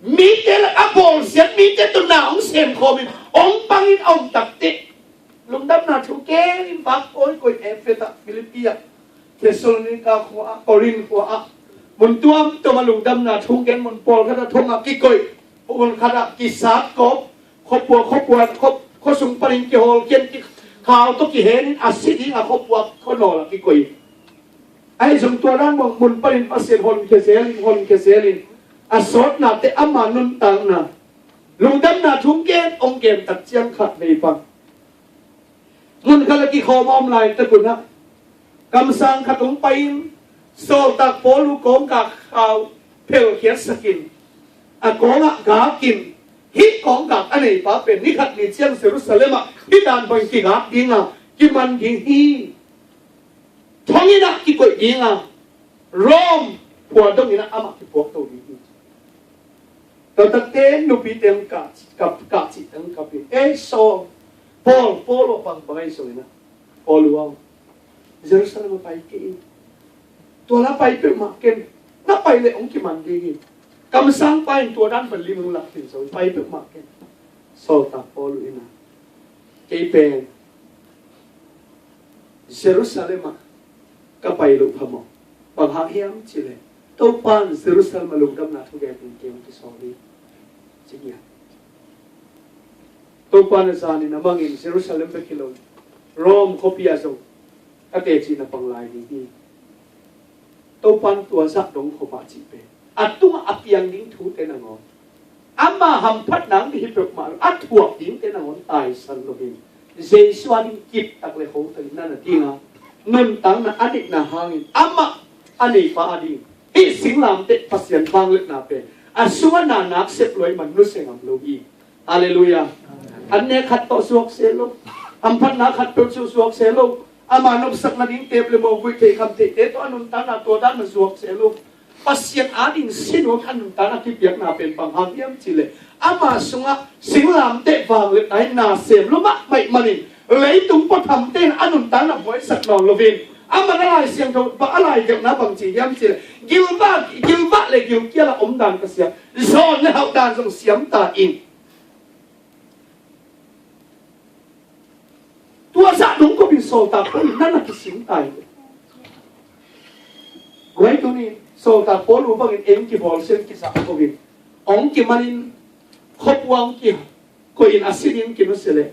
mite lak a bawlsiat mite tawh na hong semkhawm in, hong pang in a om takteh, Lungdamna thu gen in vak kawikawi Efesa ah, Filipi ah, Thessalonika khua ah, Korin khua ah, mun tuamtuam ah lungdamna thu gen, mun pawlkhat ah thong ah kikoih, mun khat ah kisat kawp, khuapua, khuapua, khua, khuasung panin kihawlkhiat, kikhau tawh kihenin a si ding a khuapua khuanawl ah kikoih. Ahi zong tua dan bang mun panin Pasian honkhia zelin, honkhia zelin, a sawtnate ama nuntakna, lungdamna thu gen, hong gen tak ciang khat vei pang, mun khat a kikhawm a om laitak un ah, kamsang khat hong pai-in, sawltak Paul uh kawnggak khau phelkhiatsakin, a kawngah gakin, hih kawnggak a neipa pen ni khat ni ciang Jerusalem ah hih dan bangin kigak ding a, kiman ding hi. Thong inn ah kikoih ding a, Rome khua dong inn ah amah kipuak to ding hi. Tua takte nupite hong kah, kah, kah cih teng kah pi. Ei Saul, Paul, Paul aw, bangbang ahi zongin ah, Paul aw, Jerusalem ah pai kei in. Tua la pai peuhmah ken. Na pai leh hong kiman ding hi. Kamsangpa in tua dan bang lim hong lak khin zo, pai peuhmah ken. Sawltak Paul in ah, kei pen Jerusalem ah ka pai loh phamawh. Bang hang hiam cih leh Topa in Jerusalem ah lungdamna thugen in kei hong kisawl hi, ci hi a. Topa in a zanin a mangin Jerusalem bek hi lo, Rome khuapi ah zong ka teci na pang lai ding hi. Topa in tua zah dong khop ah cih pen a tungah a piang ding thute nangawn, ama hamphatna hong hi peuhmah lo, a thuak dingte nangawn taisan loin, Jesu a ding kip tak le khol takin na na ding a, nuntakna a neihna hangin amah a neipa a ding hih singlamteh Pasian vangliatna pen a sungah na nak sep lua ahih man nusia ngam lo hi. Halleluiah. An nek khat tawh suak se lo. Hamphatna khat peuh suak se lo. Ama nopsakna ding tep le mawk guih theih kham theihte tawh a nuntakna tua dan mah suak se lo. Pasian ading si nuam a nuntakna kipiakna pen bang hang hiam cih leh ama sungah singlamteh vangliatna hi, na sem lua mahmah ahih manin leitung puathamte in a nuntakna buaisak nawn loin, amah a Lai Siangtho, a lai gelhna bang ci hiam cih leh gilvah, gilvah le gilkial a om dan ka siam, zawn le hauh dan zong siam ta in. Tua zah dong khop in sawltak Paul in na na kisim ta in. Guai, tuni sawltak Paul uh bangin ei hong kibawlsia in kizahko in, hong kimanin, khuapua hong kikoih in a si ding kinusia leh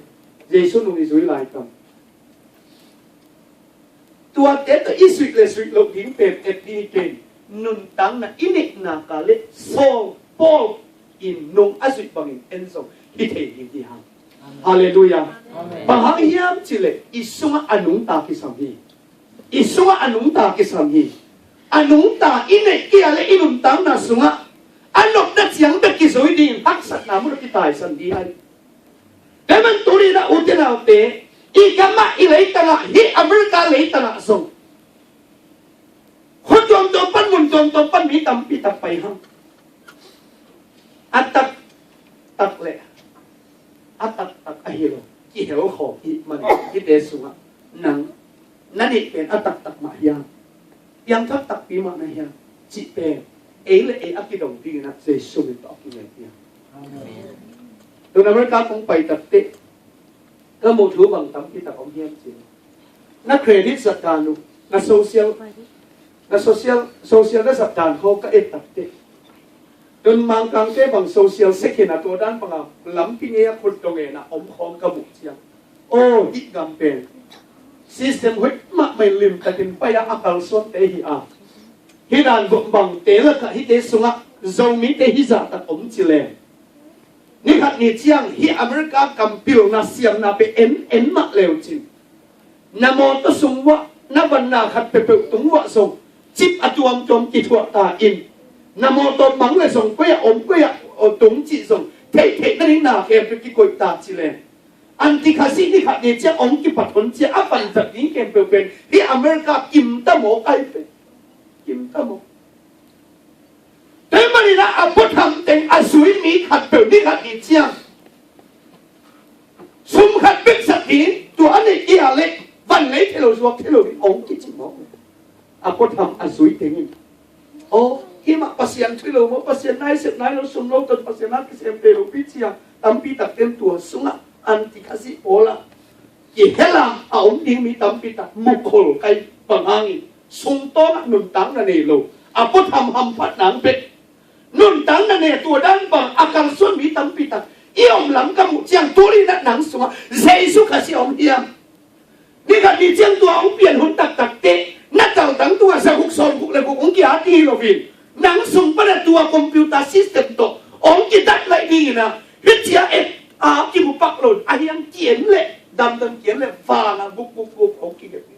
Jesu nung i zui lai tam? Tuate tawh i zuih le zuih loh ding pen et ding hi kei, nuntakna i neihna kal leh Saul, Paul in nung a zuih bangin en zong hi thei ding hi hang. Halleluiah. Amen. Bang hang hiam cih leh i sungah a nungta kisam hi. I sungah a nungta kisam hi. A nungta i neih kei a leh i nuntakna sungah a nopna ciang bek kizui dingin haksatna mun ah kitaisan ding hi. Tua ahih man tuni in ah, ute naute, i gamah, i leitangah, hih America leitangah zong khua tuamtuam pan, mun tuamtuam pan mi tampi tak pai hang. A taktak le a taktak ahi lo, kihel khawm ahih manin hihte sungah nang na neih pen a taktak mah hiam, piangthak takpi mah na hiam cih pen ei le ei a kidong dingin ah Jesu min tawh a kingen hi. Amen. Tun America kong pai takteh ka muh thu bang tampi tak om hiam cih leh, na credit zat dan uh, na social, na social, social na zat dan khawng ka et takteh, tun Mangkangte bang social second a tua dan banga lampi ngei a khut dong en a om khawng ka muh ciang, aw, hih gam pen system hoih mahmah in limtakin pai a, a kalsuante hi a, hih dan bangte lakah hihte sungah Zomite hih zahtak om ci leng, ni khat ni ciang hih America gam pilna siamna pen en, en mah leu cin, na mawtaw sung uah, na vanna khat peuhpeuh tung uah zong chip a tuamtuam kithuah ta in, na mawtaw mang le zong koi ah om, koi ah tung cih zong theihtheih nading na khempeuh kikoih ta ci leng, anti-Khazih ni khat ni ciang hong kipat hon ciang a vanzat ding khempeuh pen hih America kimta mawk ahi pen. Kimta mawk. Tua ahih manin ah a puatham teng a zui mi khat peuh ni khat ni ciang sum khat bek zat ding, tua a neih kei a leh van lei thei lo, zuak thei lo ding hong kici mawk. A puatham a zui teng in, aw, hih mah Pasian thu hi lo maw, Pasian na i sep nai lo, sum lo ton Pasian na kisem thei lo pi ci a, tampi takte in tua sungah anti-Khazih pawl ah I hell ah a om ding mi tampi tak mukhol kai bang hangin sungtawng ah nuntakna nei lo, a puatham hamphat nang bek nuntakna nei, tua dan bang a kalsuan mi tampi tak i om lam ka muh ciang, tuni-in ah nang sungah Jesu Khazih a om hiam? Ni khat ni ciang tua hong pian hun taktak teh na kaltang tungah za guk sawm guk le guk hong ki-at hi loin, nang sung pan a tua computer system tawh hong kidat laih dingin ah, hih cia et a kimu pak lo, a hiang ki-en leh damdam, ki-en leh van ah guk guk guk hong kigen hi.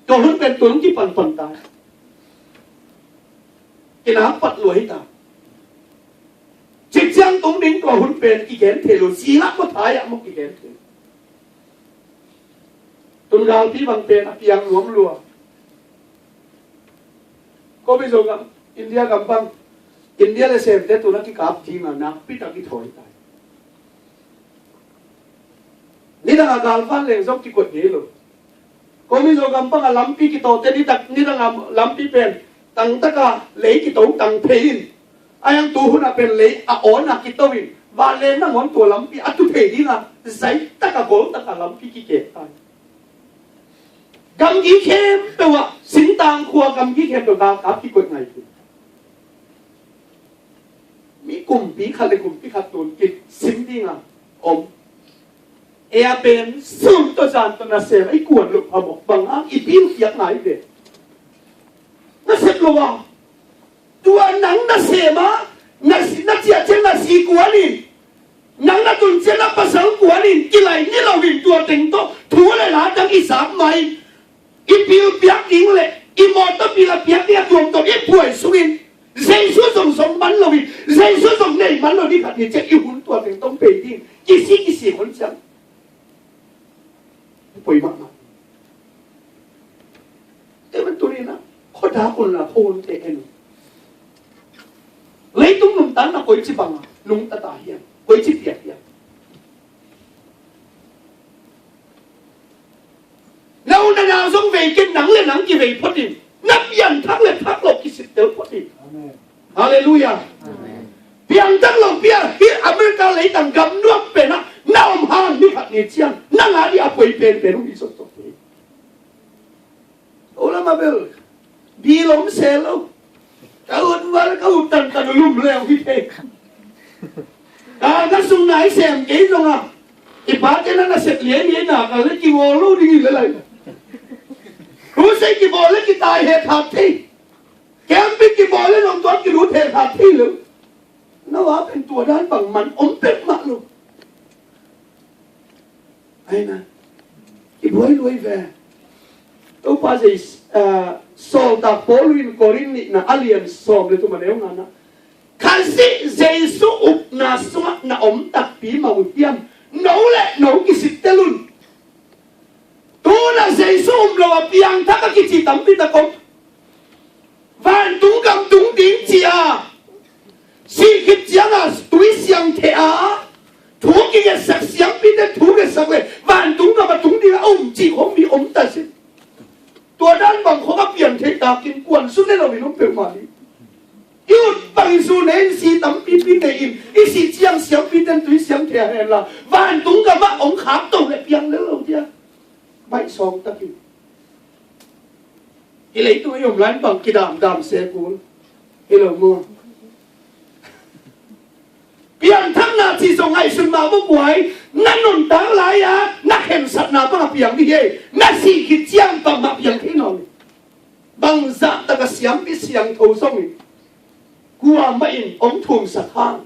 Tua hun pen tua hong kipanpan ta. Kinang pat lua hi ta. Cikciang tung ding tua hun pen kigen thei lo, sila maw, thai ah maw kigen thei. Tun galpi bang pen a piang nuam lua. Ko Mizo gam, India gam bang, India le Semte tun a kikap ding a nakpi tak kithawi ta hi. Nidang a galvan leng zong kikoih ngei lo. Ko Mizo gam bang a lampi kitawte, nitak, nidang a lampi pen tangtaka lei kito tang phei in, a hiang tu hun ah pen lei a awn a kito in, vanleng nangawn tua lampi a tu thei ding a, zai taka gol taka lampi kikek ta hi. Gamgi khempeuh ah, singtang khua gamgi khempeuh galkap kikoih ngai hi. Mi kumpi khat le kumpi khat tun kisim ding a om. Ei a pen sun tawh zan tawh nasem a i kuan loh phamawh, bang hang i bill piak ngai ve. Nasep lo a, tua nang nasem a, na si, na ciah ciang na si kuan in, nang na tun ciang na pasal kuan in, kilai ni loin tua teng tawh thu le la dang i zak ma in, i bill piak ding le i mawtaw bill a piak ding a tuamtuam i phuai sungin, Jesu zong zong man loin, Jesu zong nei man lo, ni khat ni ciang i hun tua teng tawh hong pei ding, kisi kisi hun ciang. Poi mahmah. Ei, man tuni-in ah khuadak un la, khuahunte en un. Leitung nuntakna koici bang a nungta ta hiam? Koici piak hiam? Na u na nau zong vei ken, nang le nang kivei phot in. Na pianthak le thak loh kisittel phot in. Amen. Halleluiah. Amen. Piangthak lo pi a, hih America leitang gamnuam pen ah na om hang, ni khat ni ciang nang a ding a poi penpen hong hi sawtsawt hi. Tua lam ah bel bill om se lo. Ka ut val, ka ut tantan, lum leu hi thei. Ka, ka sung nai sem kei zong a, i pate na nasep liailiai na ka le kibawl lo ding hi le lai. Crusade kibawl le kitai he thak thei. Camping kibawl le nong tuat kilut he thak thei lo. Na va pen tua dan bang man om pek mah lo. Aina, i buai luai ve. Topa Jesu, ah, sawltak Paul in Korin nihna a lian sawm le thum a neu ngana, Khazih Jesu upna sungah na om takpi mah uh hiam? No le no kisittel un. Tu-in ah Jesu um lo a piangthak a kici tampi tak om. Vantung gam tung ding ci a, sih khit ciang a tui siangtheh a, thu kigetsak, siampite thu getsak le vantung gam a tung ding a um cih khong mi om ta sin. Tua dan bang khong a piang thei takin kuan sung ne loin om peuhmah ding. I ut bang i su ne in, si tampipi ne in, i sih ciang siampite in tui siangtheh a hen la, vantung gam ah hong khakto le piang lel lo dia. Baih sawm takin. Hih leitung i om lai bang kidamdam se kul. Hi lo maw? Pianthakna cih zong ngaihsun mah maw buai. Na nuntak lai-a na khensatna bang a piang ding hi. Na sih khit ciang bangmah piang thei nawn lo. Bangzah tak a siampi siangtho zong in, kuamah in hong thumsak hang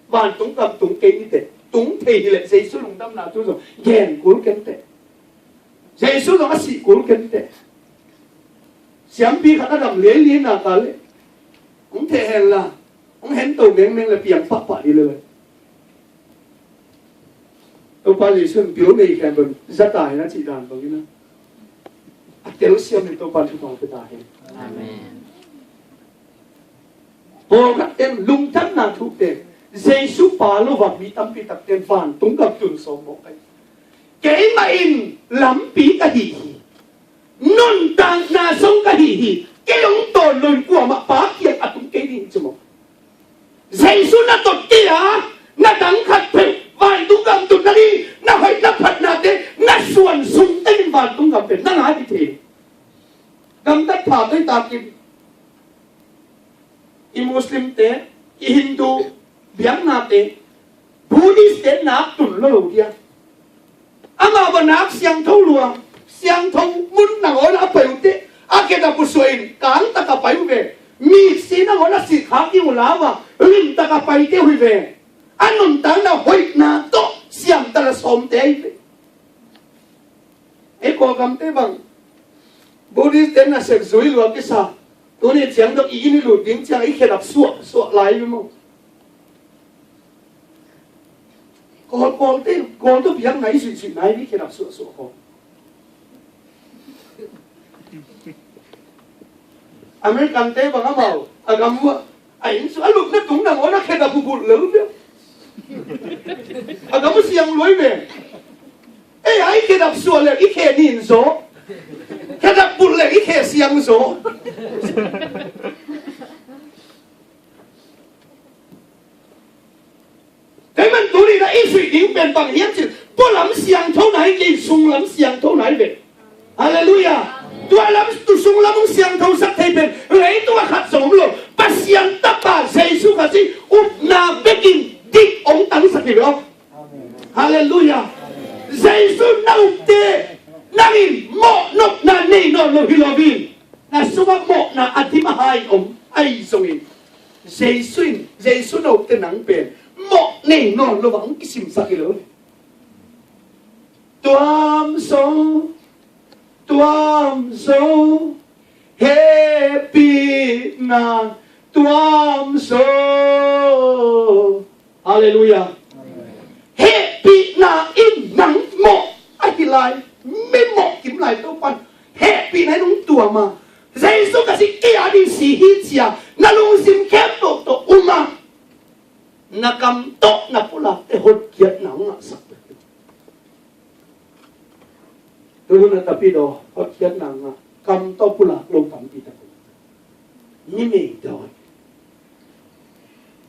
vantung gam tung kei ni teh. Tung thei hi leh Jesu lungdamna thu zong gen kul kei ni teh. Jesu zong a sih kul kei ni teh. Siampi khat a dam liailiai na ka le, hong theh hen la, hong hento mengmeng le piang pahpah ding le lai. Topa Jesu in bil nei khempeuh za ta hen a cih dan bangin a, a telsiam in Topa in thupha pia ta hen. Amen. Pawlkhat ten lungdamna thu pen, Jesu pa lo a mi tampi tak ten vantung gam tun sawm mawk ahi. Keimah in lampi ka hi hi. Nuntakna sung ka hi hi. Kei hong tawn loin kuamah Pa kiang a tung kei ding ci maw? Jesu na tot kei a, na dang khat peuh vantung gam tun na ding pha tawh i takin i Muslim te, i Hindu biakna te, Buddhist te nak tun lo lo dia. Amau va nak siangtho lua, siangtho mun nangawn a pai uh teh, a khedap uh suah in kangtak a pai uh ve. Miksi nangawn a sih kha kik uh lau a, limtak a paite uh hi ve. A nuntakna hoihna tawh siamtal a sawmte ahi ve. Ei Kawlgamte bang Buddhist te nasep zui lua kisa. Tuni ciang dong i inn i lut ding ciang i khedap suah suah lai hi maw? Kawl, Kawlte, Kawl tawh biakna i zuihzuih nai, i khedap suahsuah khawng. American te bang amau a gam uh a, a inn sung a lupna tung nangawn a khedap uh bulh lel uh pia. A gam uh siang luai ve. Ei, a i khedap suah leh i khe nin zaw. Khedap bulh leh i khe siang zaw. Kei man tuni na i zuih ding pen bang hiam cih leh, pualam siangtho na hi kei, sunglam siangtho na hi ve. Halleluiah. Tua lam, tu sunglam hong siangtho sak thei pen leitung a khat zong om lo. Pasian Tapa Jesu Khazih upna bekin dik hong tangsak hi ve aw. Halleluiah. Jesu na upte nang in mawh nopna nei nawn lo hi lo in, na sungah mawhna a dim a hai om ahi zongin, Jesu in, Jesu na upte nang pen mawh nei nawn lo bang kisimsak hi lo. Tuam zo, tuam zo, hehpihna tuam zo. Halleluiah. Hehpihna in nang mawh ahi lai, mi mawh kim lai Topan hehpihna in hong tuam a, Jesu Khazih kei a ding si hi ci-a na lungsim khempeuh tawh um a, na kam tawh na pulakte hotkhiatna hong ngahsak. Tuhun a tapidaw hotkhiatna ngah, kam tawh pulak lo tampi tak om. Mi mei dawi.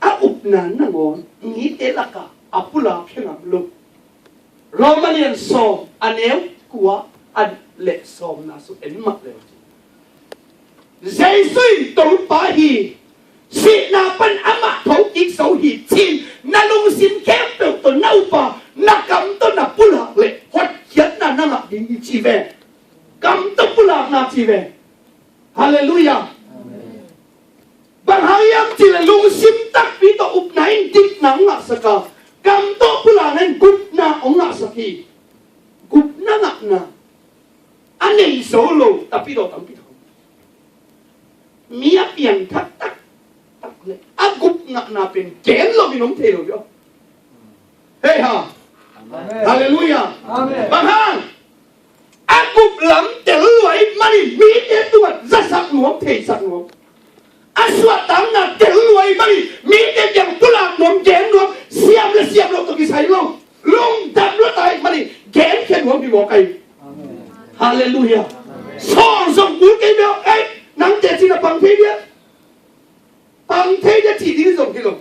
A upna nangawn mite lakah a pulak khe ngam lo. Roma lian sawm a neu kua a le sawmna sung en mah le. Jesu in Topa hi, sihna pan amah thokik zo hi ci-in na lungsim khempeuh tawh na up a, na kam tawh na pulak leh hotkhiatna na ngah ding hi ci ve. Kam tawh pulakna ci ve. Halleluiah. Bang hang hiam cih leh lungsim takpi tawh upna in dikna hong ngahsak a, kam tawh pulakna in gupna hong ngahsak hi. Gupna ngahna a nei zo lo tapidaw tampi tak. Mi a piangthak taktak le a gup ngahna pen gen loin om thei lo hi aw. Hei ha. Halleluiah. Bang hang? A gup lam tel lua ahih manin mite tungah zasak nuam, theisak nuam. A suahtakna tel lua ahih manin mite kiang pulak nuam, gen nuam, siam le siam loh tawh kisai lo. Lungdam lua ta ahih manin genkhia nuam hi mawk ahi. Halleluiah. Saul zong kul kei bel, ei, nang teci na pang thei dia. Pang thei dia cih ding zong hi lo.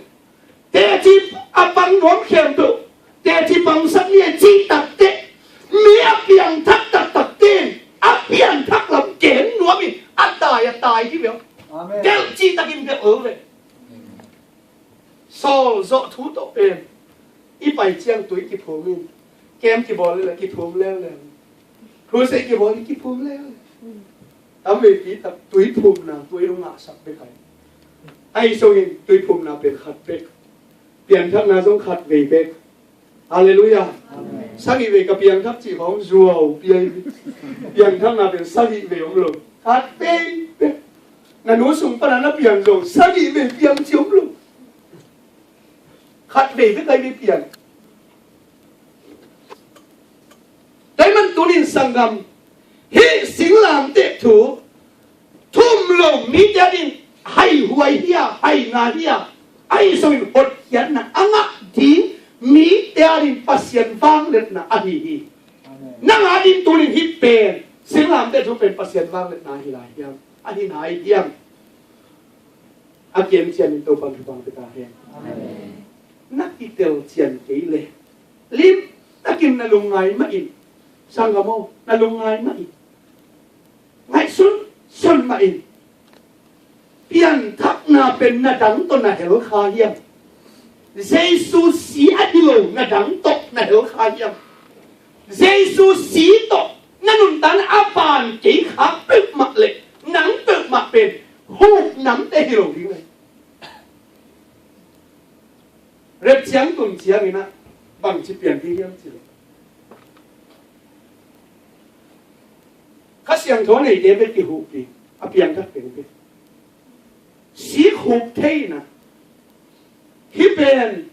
Teci a pang nuam khempeuh, teci pangsak ni a cih takteh, mi a piangthak taktakte in a piangthak lam gen nuam in a tai a tai hi bel. Delh cih takin delh lo ve. Saul zawh thu tawh pen i pai ciang tui kiphum in, kem kibawl le kiphum leuleu. Crusade kibawl in kiphum leuleu. Tam veipi tak tui phumna tui hong ngahsak bek ahi. Ahi zongin tui phumna pen khat bek. Pianthakna zong khat vei bek. Halleluiah. Sagih vei ka piangthak cih khawng zuau pi ahi. Pianthakna pen sagih vei om lo. Khat vei bek. Na nu sung pana na piang zong sagih vei piang ci om lo. Khat vei bek ahi vei pian. Tua ahih man tunin sanggam, hih singlamteh thu thum lo mite adingin haihuai hi a, haina hi a, ahi zongin hotkhiatna a ngah ding mite adingin Pasian vangliatna ahi hi. Nang adingin tunin hih pen singlamteh thu pen Pasian vangliatna ahi lai hiam? Ahi nai hiam? A kiam ciamin Topa'n thupha pia ta hen. Na kitel cian kei leh limtakin na lungngai mah in. Sanggam aw, na lungngai mah in. Ngaihsun, so Mah in, pianthakna pen na dang tawh na hel kha hiam? Jesu si a hi lo na dang tawh na hel kha hiam? Jesu si tawh na nuntakna a van kei khak peuhmah le nang peuhmah pen hupnamte hi lo ding lai. Rep ciang tun ciangin ah bangci pian ding hiam cih leh, Kha Siangtho a neite bek kihup ding, a piangthak teng bek. Sik hup thei in ah, hih pen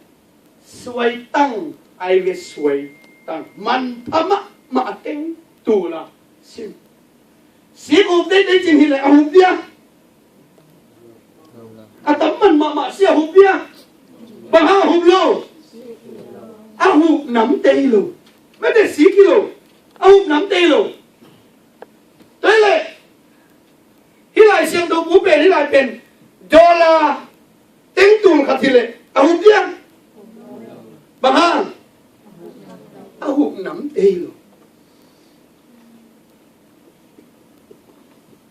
suaitang, ai ve suaitang, manpha mahmah a teng tul a sim. Sik hup thei thei cin hi leh a hup dia. A tam man mahmah si a hup dia. Bang hang a hup lo? A hupnamte hi lo. Mete sik hi lo. A hupnamte hi lo. Tua hi leh hih Lai Siangtho bu pen, hih lai pen dollar teng tul khat hi leh a hup dia. Bang hang? A hupnamte hi lo.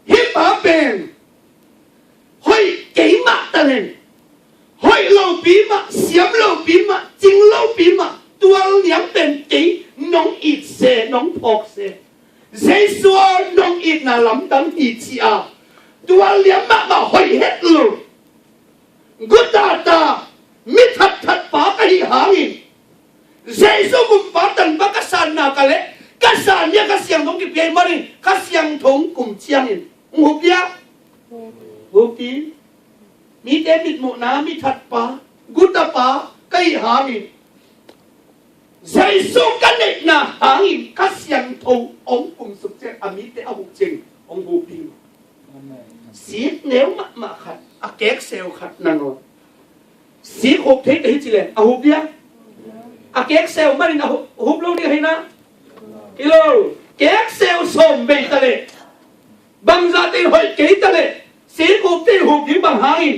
Hih pa pen hoih kei mah talent, hoih lopi mah, siam lopi mah, cing lopi mah, tual niam pen kei nong it se, nong phawk se. Jesu aw, nong itna lamdang hi ci a, tual niam mahmah hoih het lo, gutata, mi thatthat pa ka hih hangin, Jesu gumpa tanpa ka sanna ka leh, ka san dia Kha Siangtho kipia ih manin, Kha Siangtho kum ciangin hong hup dia. Hup ding. Mite mitmuhna mi thatpa, gutapa ka hih hangin, Jesu ka neihna hangin Kha Siangtho hong kumsuk ciang a mite a hup ciangin hong hup ding. Sik neu mahmah khat, a kekseu khat nangawn sik hup thei ka hi ci leng a hup dia. A kekseu manin a hup, hup lo ding hi na. Hi lo. Kekseu sawm bei ta leh, bangzah teng hoih kei ta leh, sik hup thei hup ding bang hangin?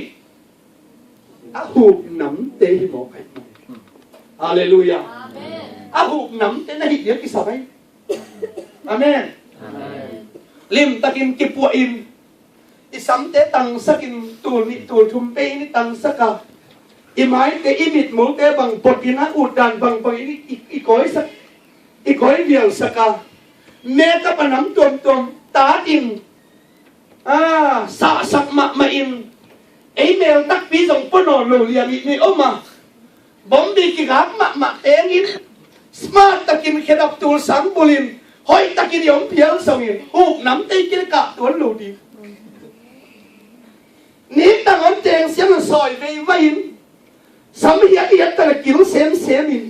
A hupnamte hi mawk ai. Halleluiah. A hupnamte na hih ding kisam ai. Amen. Limtakin kipuah in, i samte tangsakin, tul nih tul thum pei in i tangsak a, i maite, i mitmulte bang botin a, utdan bangbang in i, i, i kawisak, i kawi vialsak a, makeup a nam tuamtuam tatin, a, sahsak mahmah in, ei mel takpi zong pua nawn lo liang i nei om a, bombi kigak mahmah tengin, smart takin khedap tul sang bulin, hoih takin i om phial zongin, hupnamte i kilkah tuan lo ding. Niktang om teng siam lo sawi veivai in, sam hiat hiat ta le kil semsem in,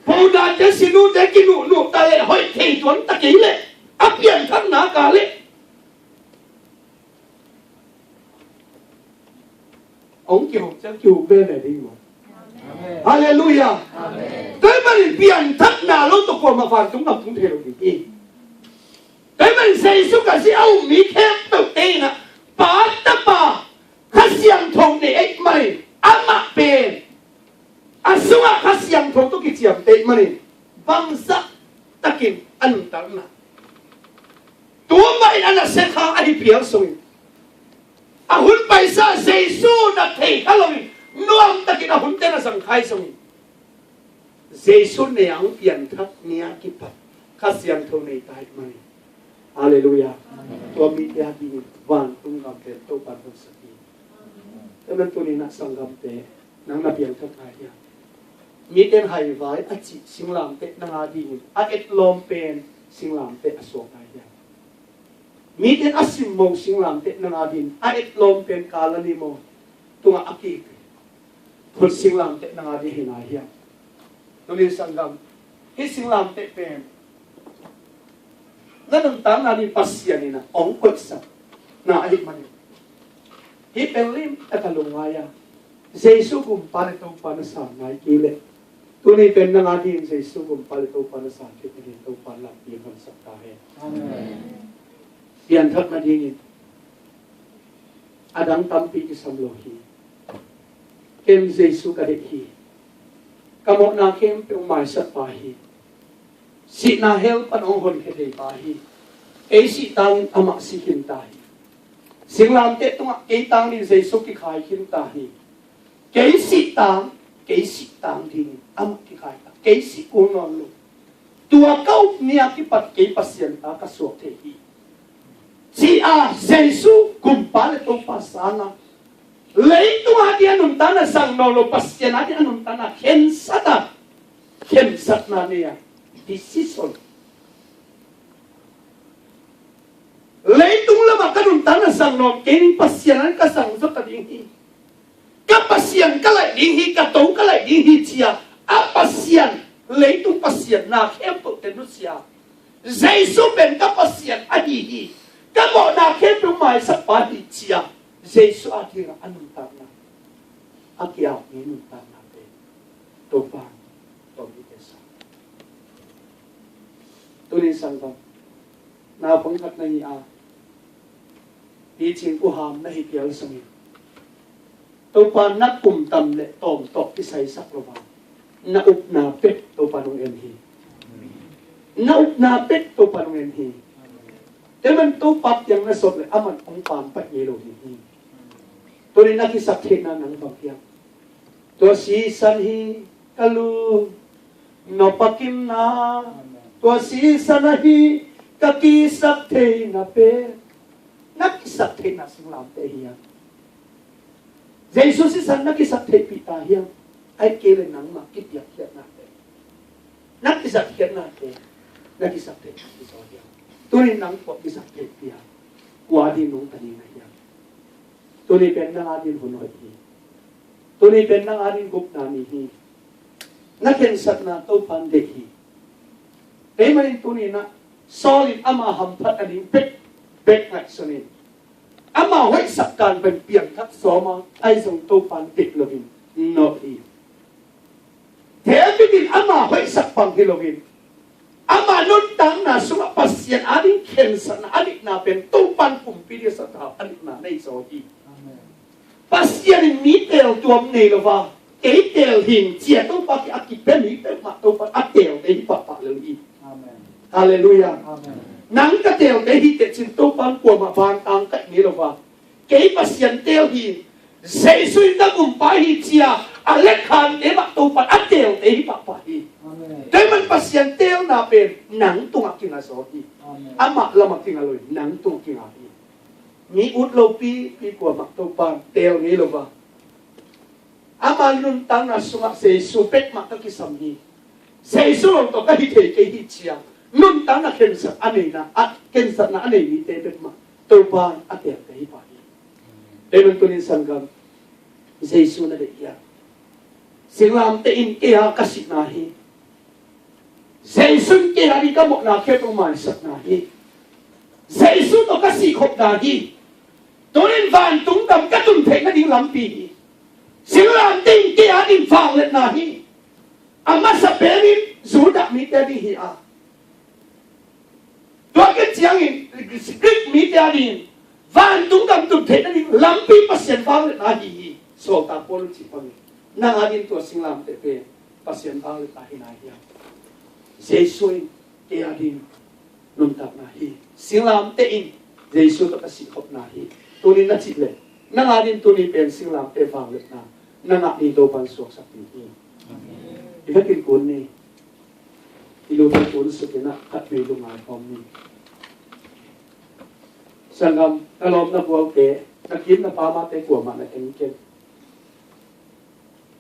powder te sinute kinuhnuh ta le hoih thei tuan ta kei le, a pianthakna ka le hong kihup ciang kihup veve ding maw? Halleluiah. Tua ahih manin pianthakna lo tawh kuamah vantung gam tung thei lo ding hi. Tua ahih manin Jesu Khazih a um mi khempeuhte in ah Pa, Tapa, Kha Siangtho nei ahih manin amah pen, a sungah Kha Siangtho tawh kiciamteh ahih manin bangzah takin a nuntakna tu mah in a nasia kha ahi phial sungin, a hun paisa Jesu na thei kha loin nuam takin a hunte na zang kha ahi sungin, Jesu nei a hong pianthak ni a kipat Kha Siangtho nei ta ahih manin. Halleluiah. Tua mite a dingin vantung gam pen Topa'n hong sak hi. Tua man tuni-in ah sanggamte, nang na piangthak ngai hiam? Mite'n haivai a cih singlamteh nang a dingin a etlawm pen singlamteh a suak ngai hiam? Mite'n a simmo singlamteh nang a dingin a etlawm pen kala ni maw, tungah a kik phut singlamteh nang a ding hi ngai hiam? Tuni-in sanggam, hih singlamteh pen na nuntakna ding Pasian in a hong koihsakna ahih manin, hih pen limtak a lungngai a, Jesu Gumpa le Topa na sang nai kei leh, tuni pen nang a dingin Jesu Gumpa le Topa na sang kei leh, Topa lampi hong honsak ta hen. Amen. Pianthak nadingin a dang tampi kisam lo hi. Ken Jesu ka deih hi. Ka mawhna khempeuh maisak pa hi. Sihna hell pan hong honkhia thei pa hi. Kei sih tangin amah si khin ta hi. Singlamteh tungah kei tangin Jesu kikhai khin ta hi. Kei sih tang, kei sih tang dingin amah kikhai ta. Kei sih kul nawn lo. Tua ka up ni a kipat kei Pasian ta ka suak thei hi. Ci-a Jesu kumpa le Topa sanga leitung a ding a nuntakna zang nawn lo, Pasian a ding a nuntakna khensat a, khensatna nei a, decision. Leitung lamah ka nuntakna zang nawn kei ning, Pasian a ding ka zang zo ta ding hi. Ka Pasian ka laih ding hi, ka To ka laih ding hi ci-a, a Pasian, leitung pasian na khempeuh te nusia, Jesu pen ka Pasian ahi hi, ka mawhna khempeuh maisak pa hi ci-a, Jesu a dingin a nuntakna, a ki-ap mi nuntakna pen Topa in tawm hi te sa. Tuni sanggam, naupang khat na hi a, picing uham na hi pial sangin, Topa na kum tam le tawm tawh kisaisak lo a, na upna pek Topa nong en hi. Na upna pek Topa nong en hi. Tua man Topa kiang na sawt le aman hong pam paih ngei lo ding hi. Tuni na kisaktheihna nang bang hiam? Tua sisan hi ka lu nop a kimna. Tua sisan ahi ka kisaktheihna pen. Na kisaktheihna singlamteh hiam? Jesu sisan na kisaktheihpih ta hiam? Ahih kei leh nangmah kipiakkhiatnate, na kisakkhiatnate, na kisaktheihna hi zaw hiam? Tuni nang kua kisaktheihpih a, kua ding nong ta ding na hiam? Tuni pen nang a ding hun hoih hi. Tuni pen nang a ding gupna ni hi. Na khensatna Topa in deih hi. Tua ahih manin tuni-in ah Saul in ama hamphat a ding bek, bek ngaihsun in, ama hoihsak kan pen piangthak sawm a, ahi zong Topa in deih loin nawh hi. David in ama hoihsak bang hi loin, ama nuntakna sungah Pasian a ding khensatna a neihna pen Topa in pumpi ding a sa ta a neihna nei zaw hi. Amen. Pasian in mi teel tuam nei lo a, kei teel hing ci-a Topa kiang a kipia mi peuhmah Topa in a teelte hi pahpah lel hi. Amen. Halleluiah. Amen. Nang ka teelte hi teh cin Topa in kuamah vantang kaih ngei lo a, kei Pasian teel hi, Jesu in ka gumpa hi ci-a a lekhante mah Topa in a teelte hi pahpah hi. Amen. Tua ahih man Pasian teelna pen nang tungah kinga zaw hi. Amen. Amah lamah kinga lo hi, nang tungah kinga hi. Mi ut lopi, pi kuamah Topa in teel ngei lo a, ama nuntakna sungah Jesu bek mah ka kisam hi, Jesu lawng tawh ka hi thei kei hi ci-a nuntakna khensat a neihna, a khensatna a nei mite bek mah Topa in a teelte hi pah hi. Tua ahih man tuni-in sanggam, Jesu na deih hiam? Singlamteh in kei a ka sihna hi. Jesu in kei a ding ka mawhna khempeuh maisakna hi. Jesu tawh ka sihkhopna hi. Tuni-in vantung gam ka tun theih nading lampi hi. Singlamteh in kei a ding vangliatna hi. A masa penin Judah mite a ding hi a, tua khit ciangin Greek mite a dingin vantung gam tun theih nading lampi Pasian vangliatna ahi hi. Sawltak Paul in cih bangin nang a ding tua singlamteh pen Pasian vangliatna hi nai hiam? Jesu in kei a ding nuntakna hi. Singlamteh in Jesu tawh ka sihkhopna hi. Tuni na cih leh nang a ding tuni pen singlamteh vangliatna na ngah ni. Topa in suaksak ding hi. I vekin kun ni. I lu pen kun suk in ah khat vei lungngai khawm ni. Sanggam, na lawm na gualte, na kim na pamte kuamah na en kei.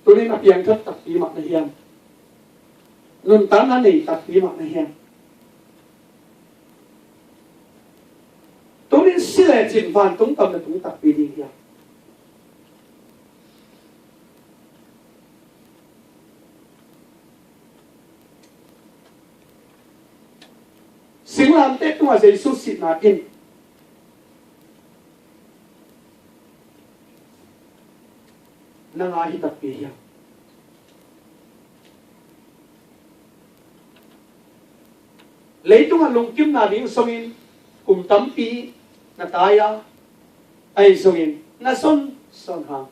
Tuni na piangthak takpi mah na hiam? Nuntakna nei takpi mah na hiam? Tuni si lecin vantung gam na tung takpi ding hiam? Singlamteh tungah Jesu sihna in nang a hi takpi hiam? Leitungah lungkimna ding sawngin kum tampi na tai a, ahi zongin na son son hang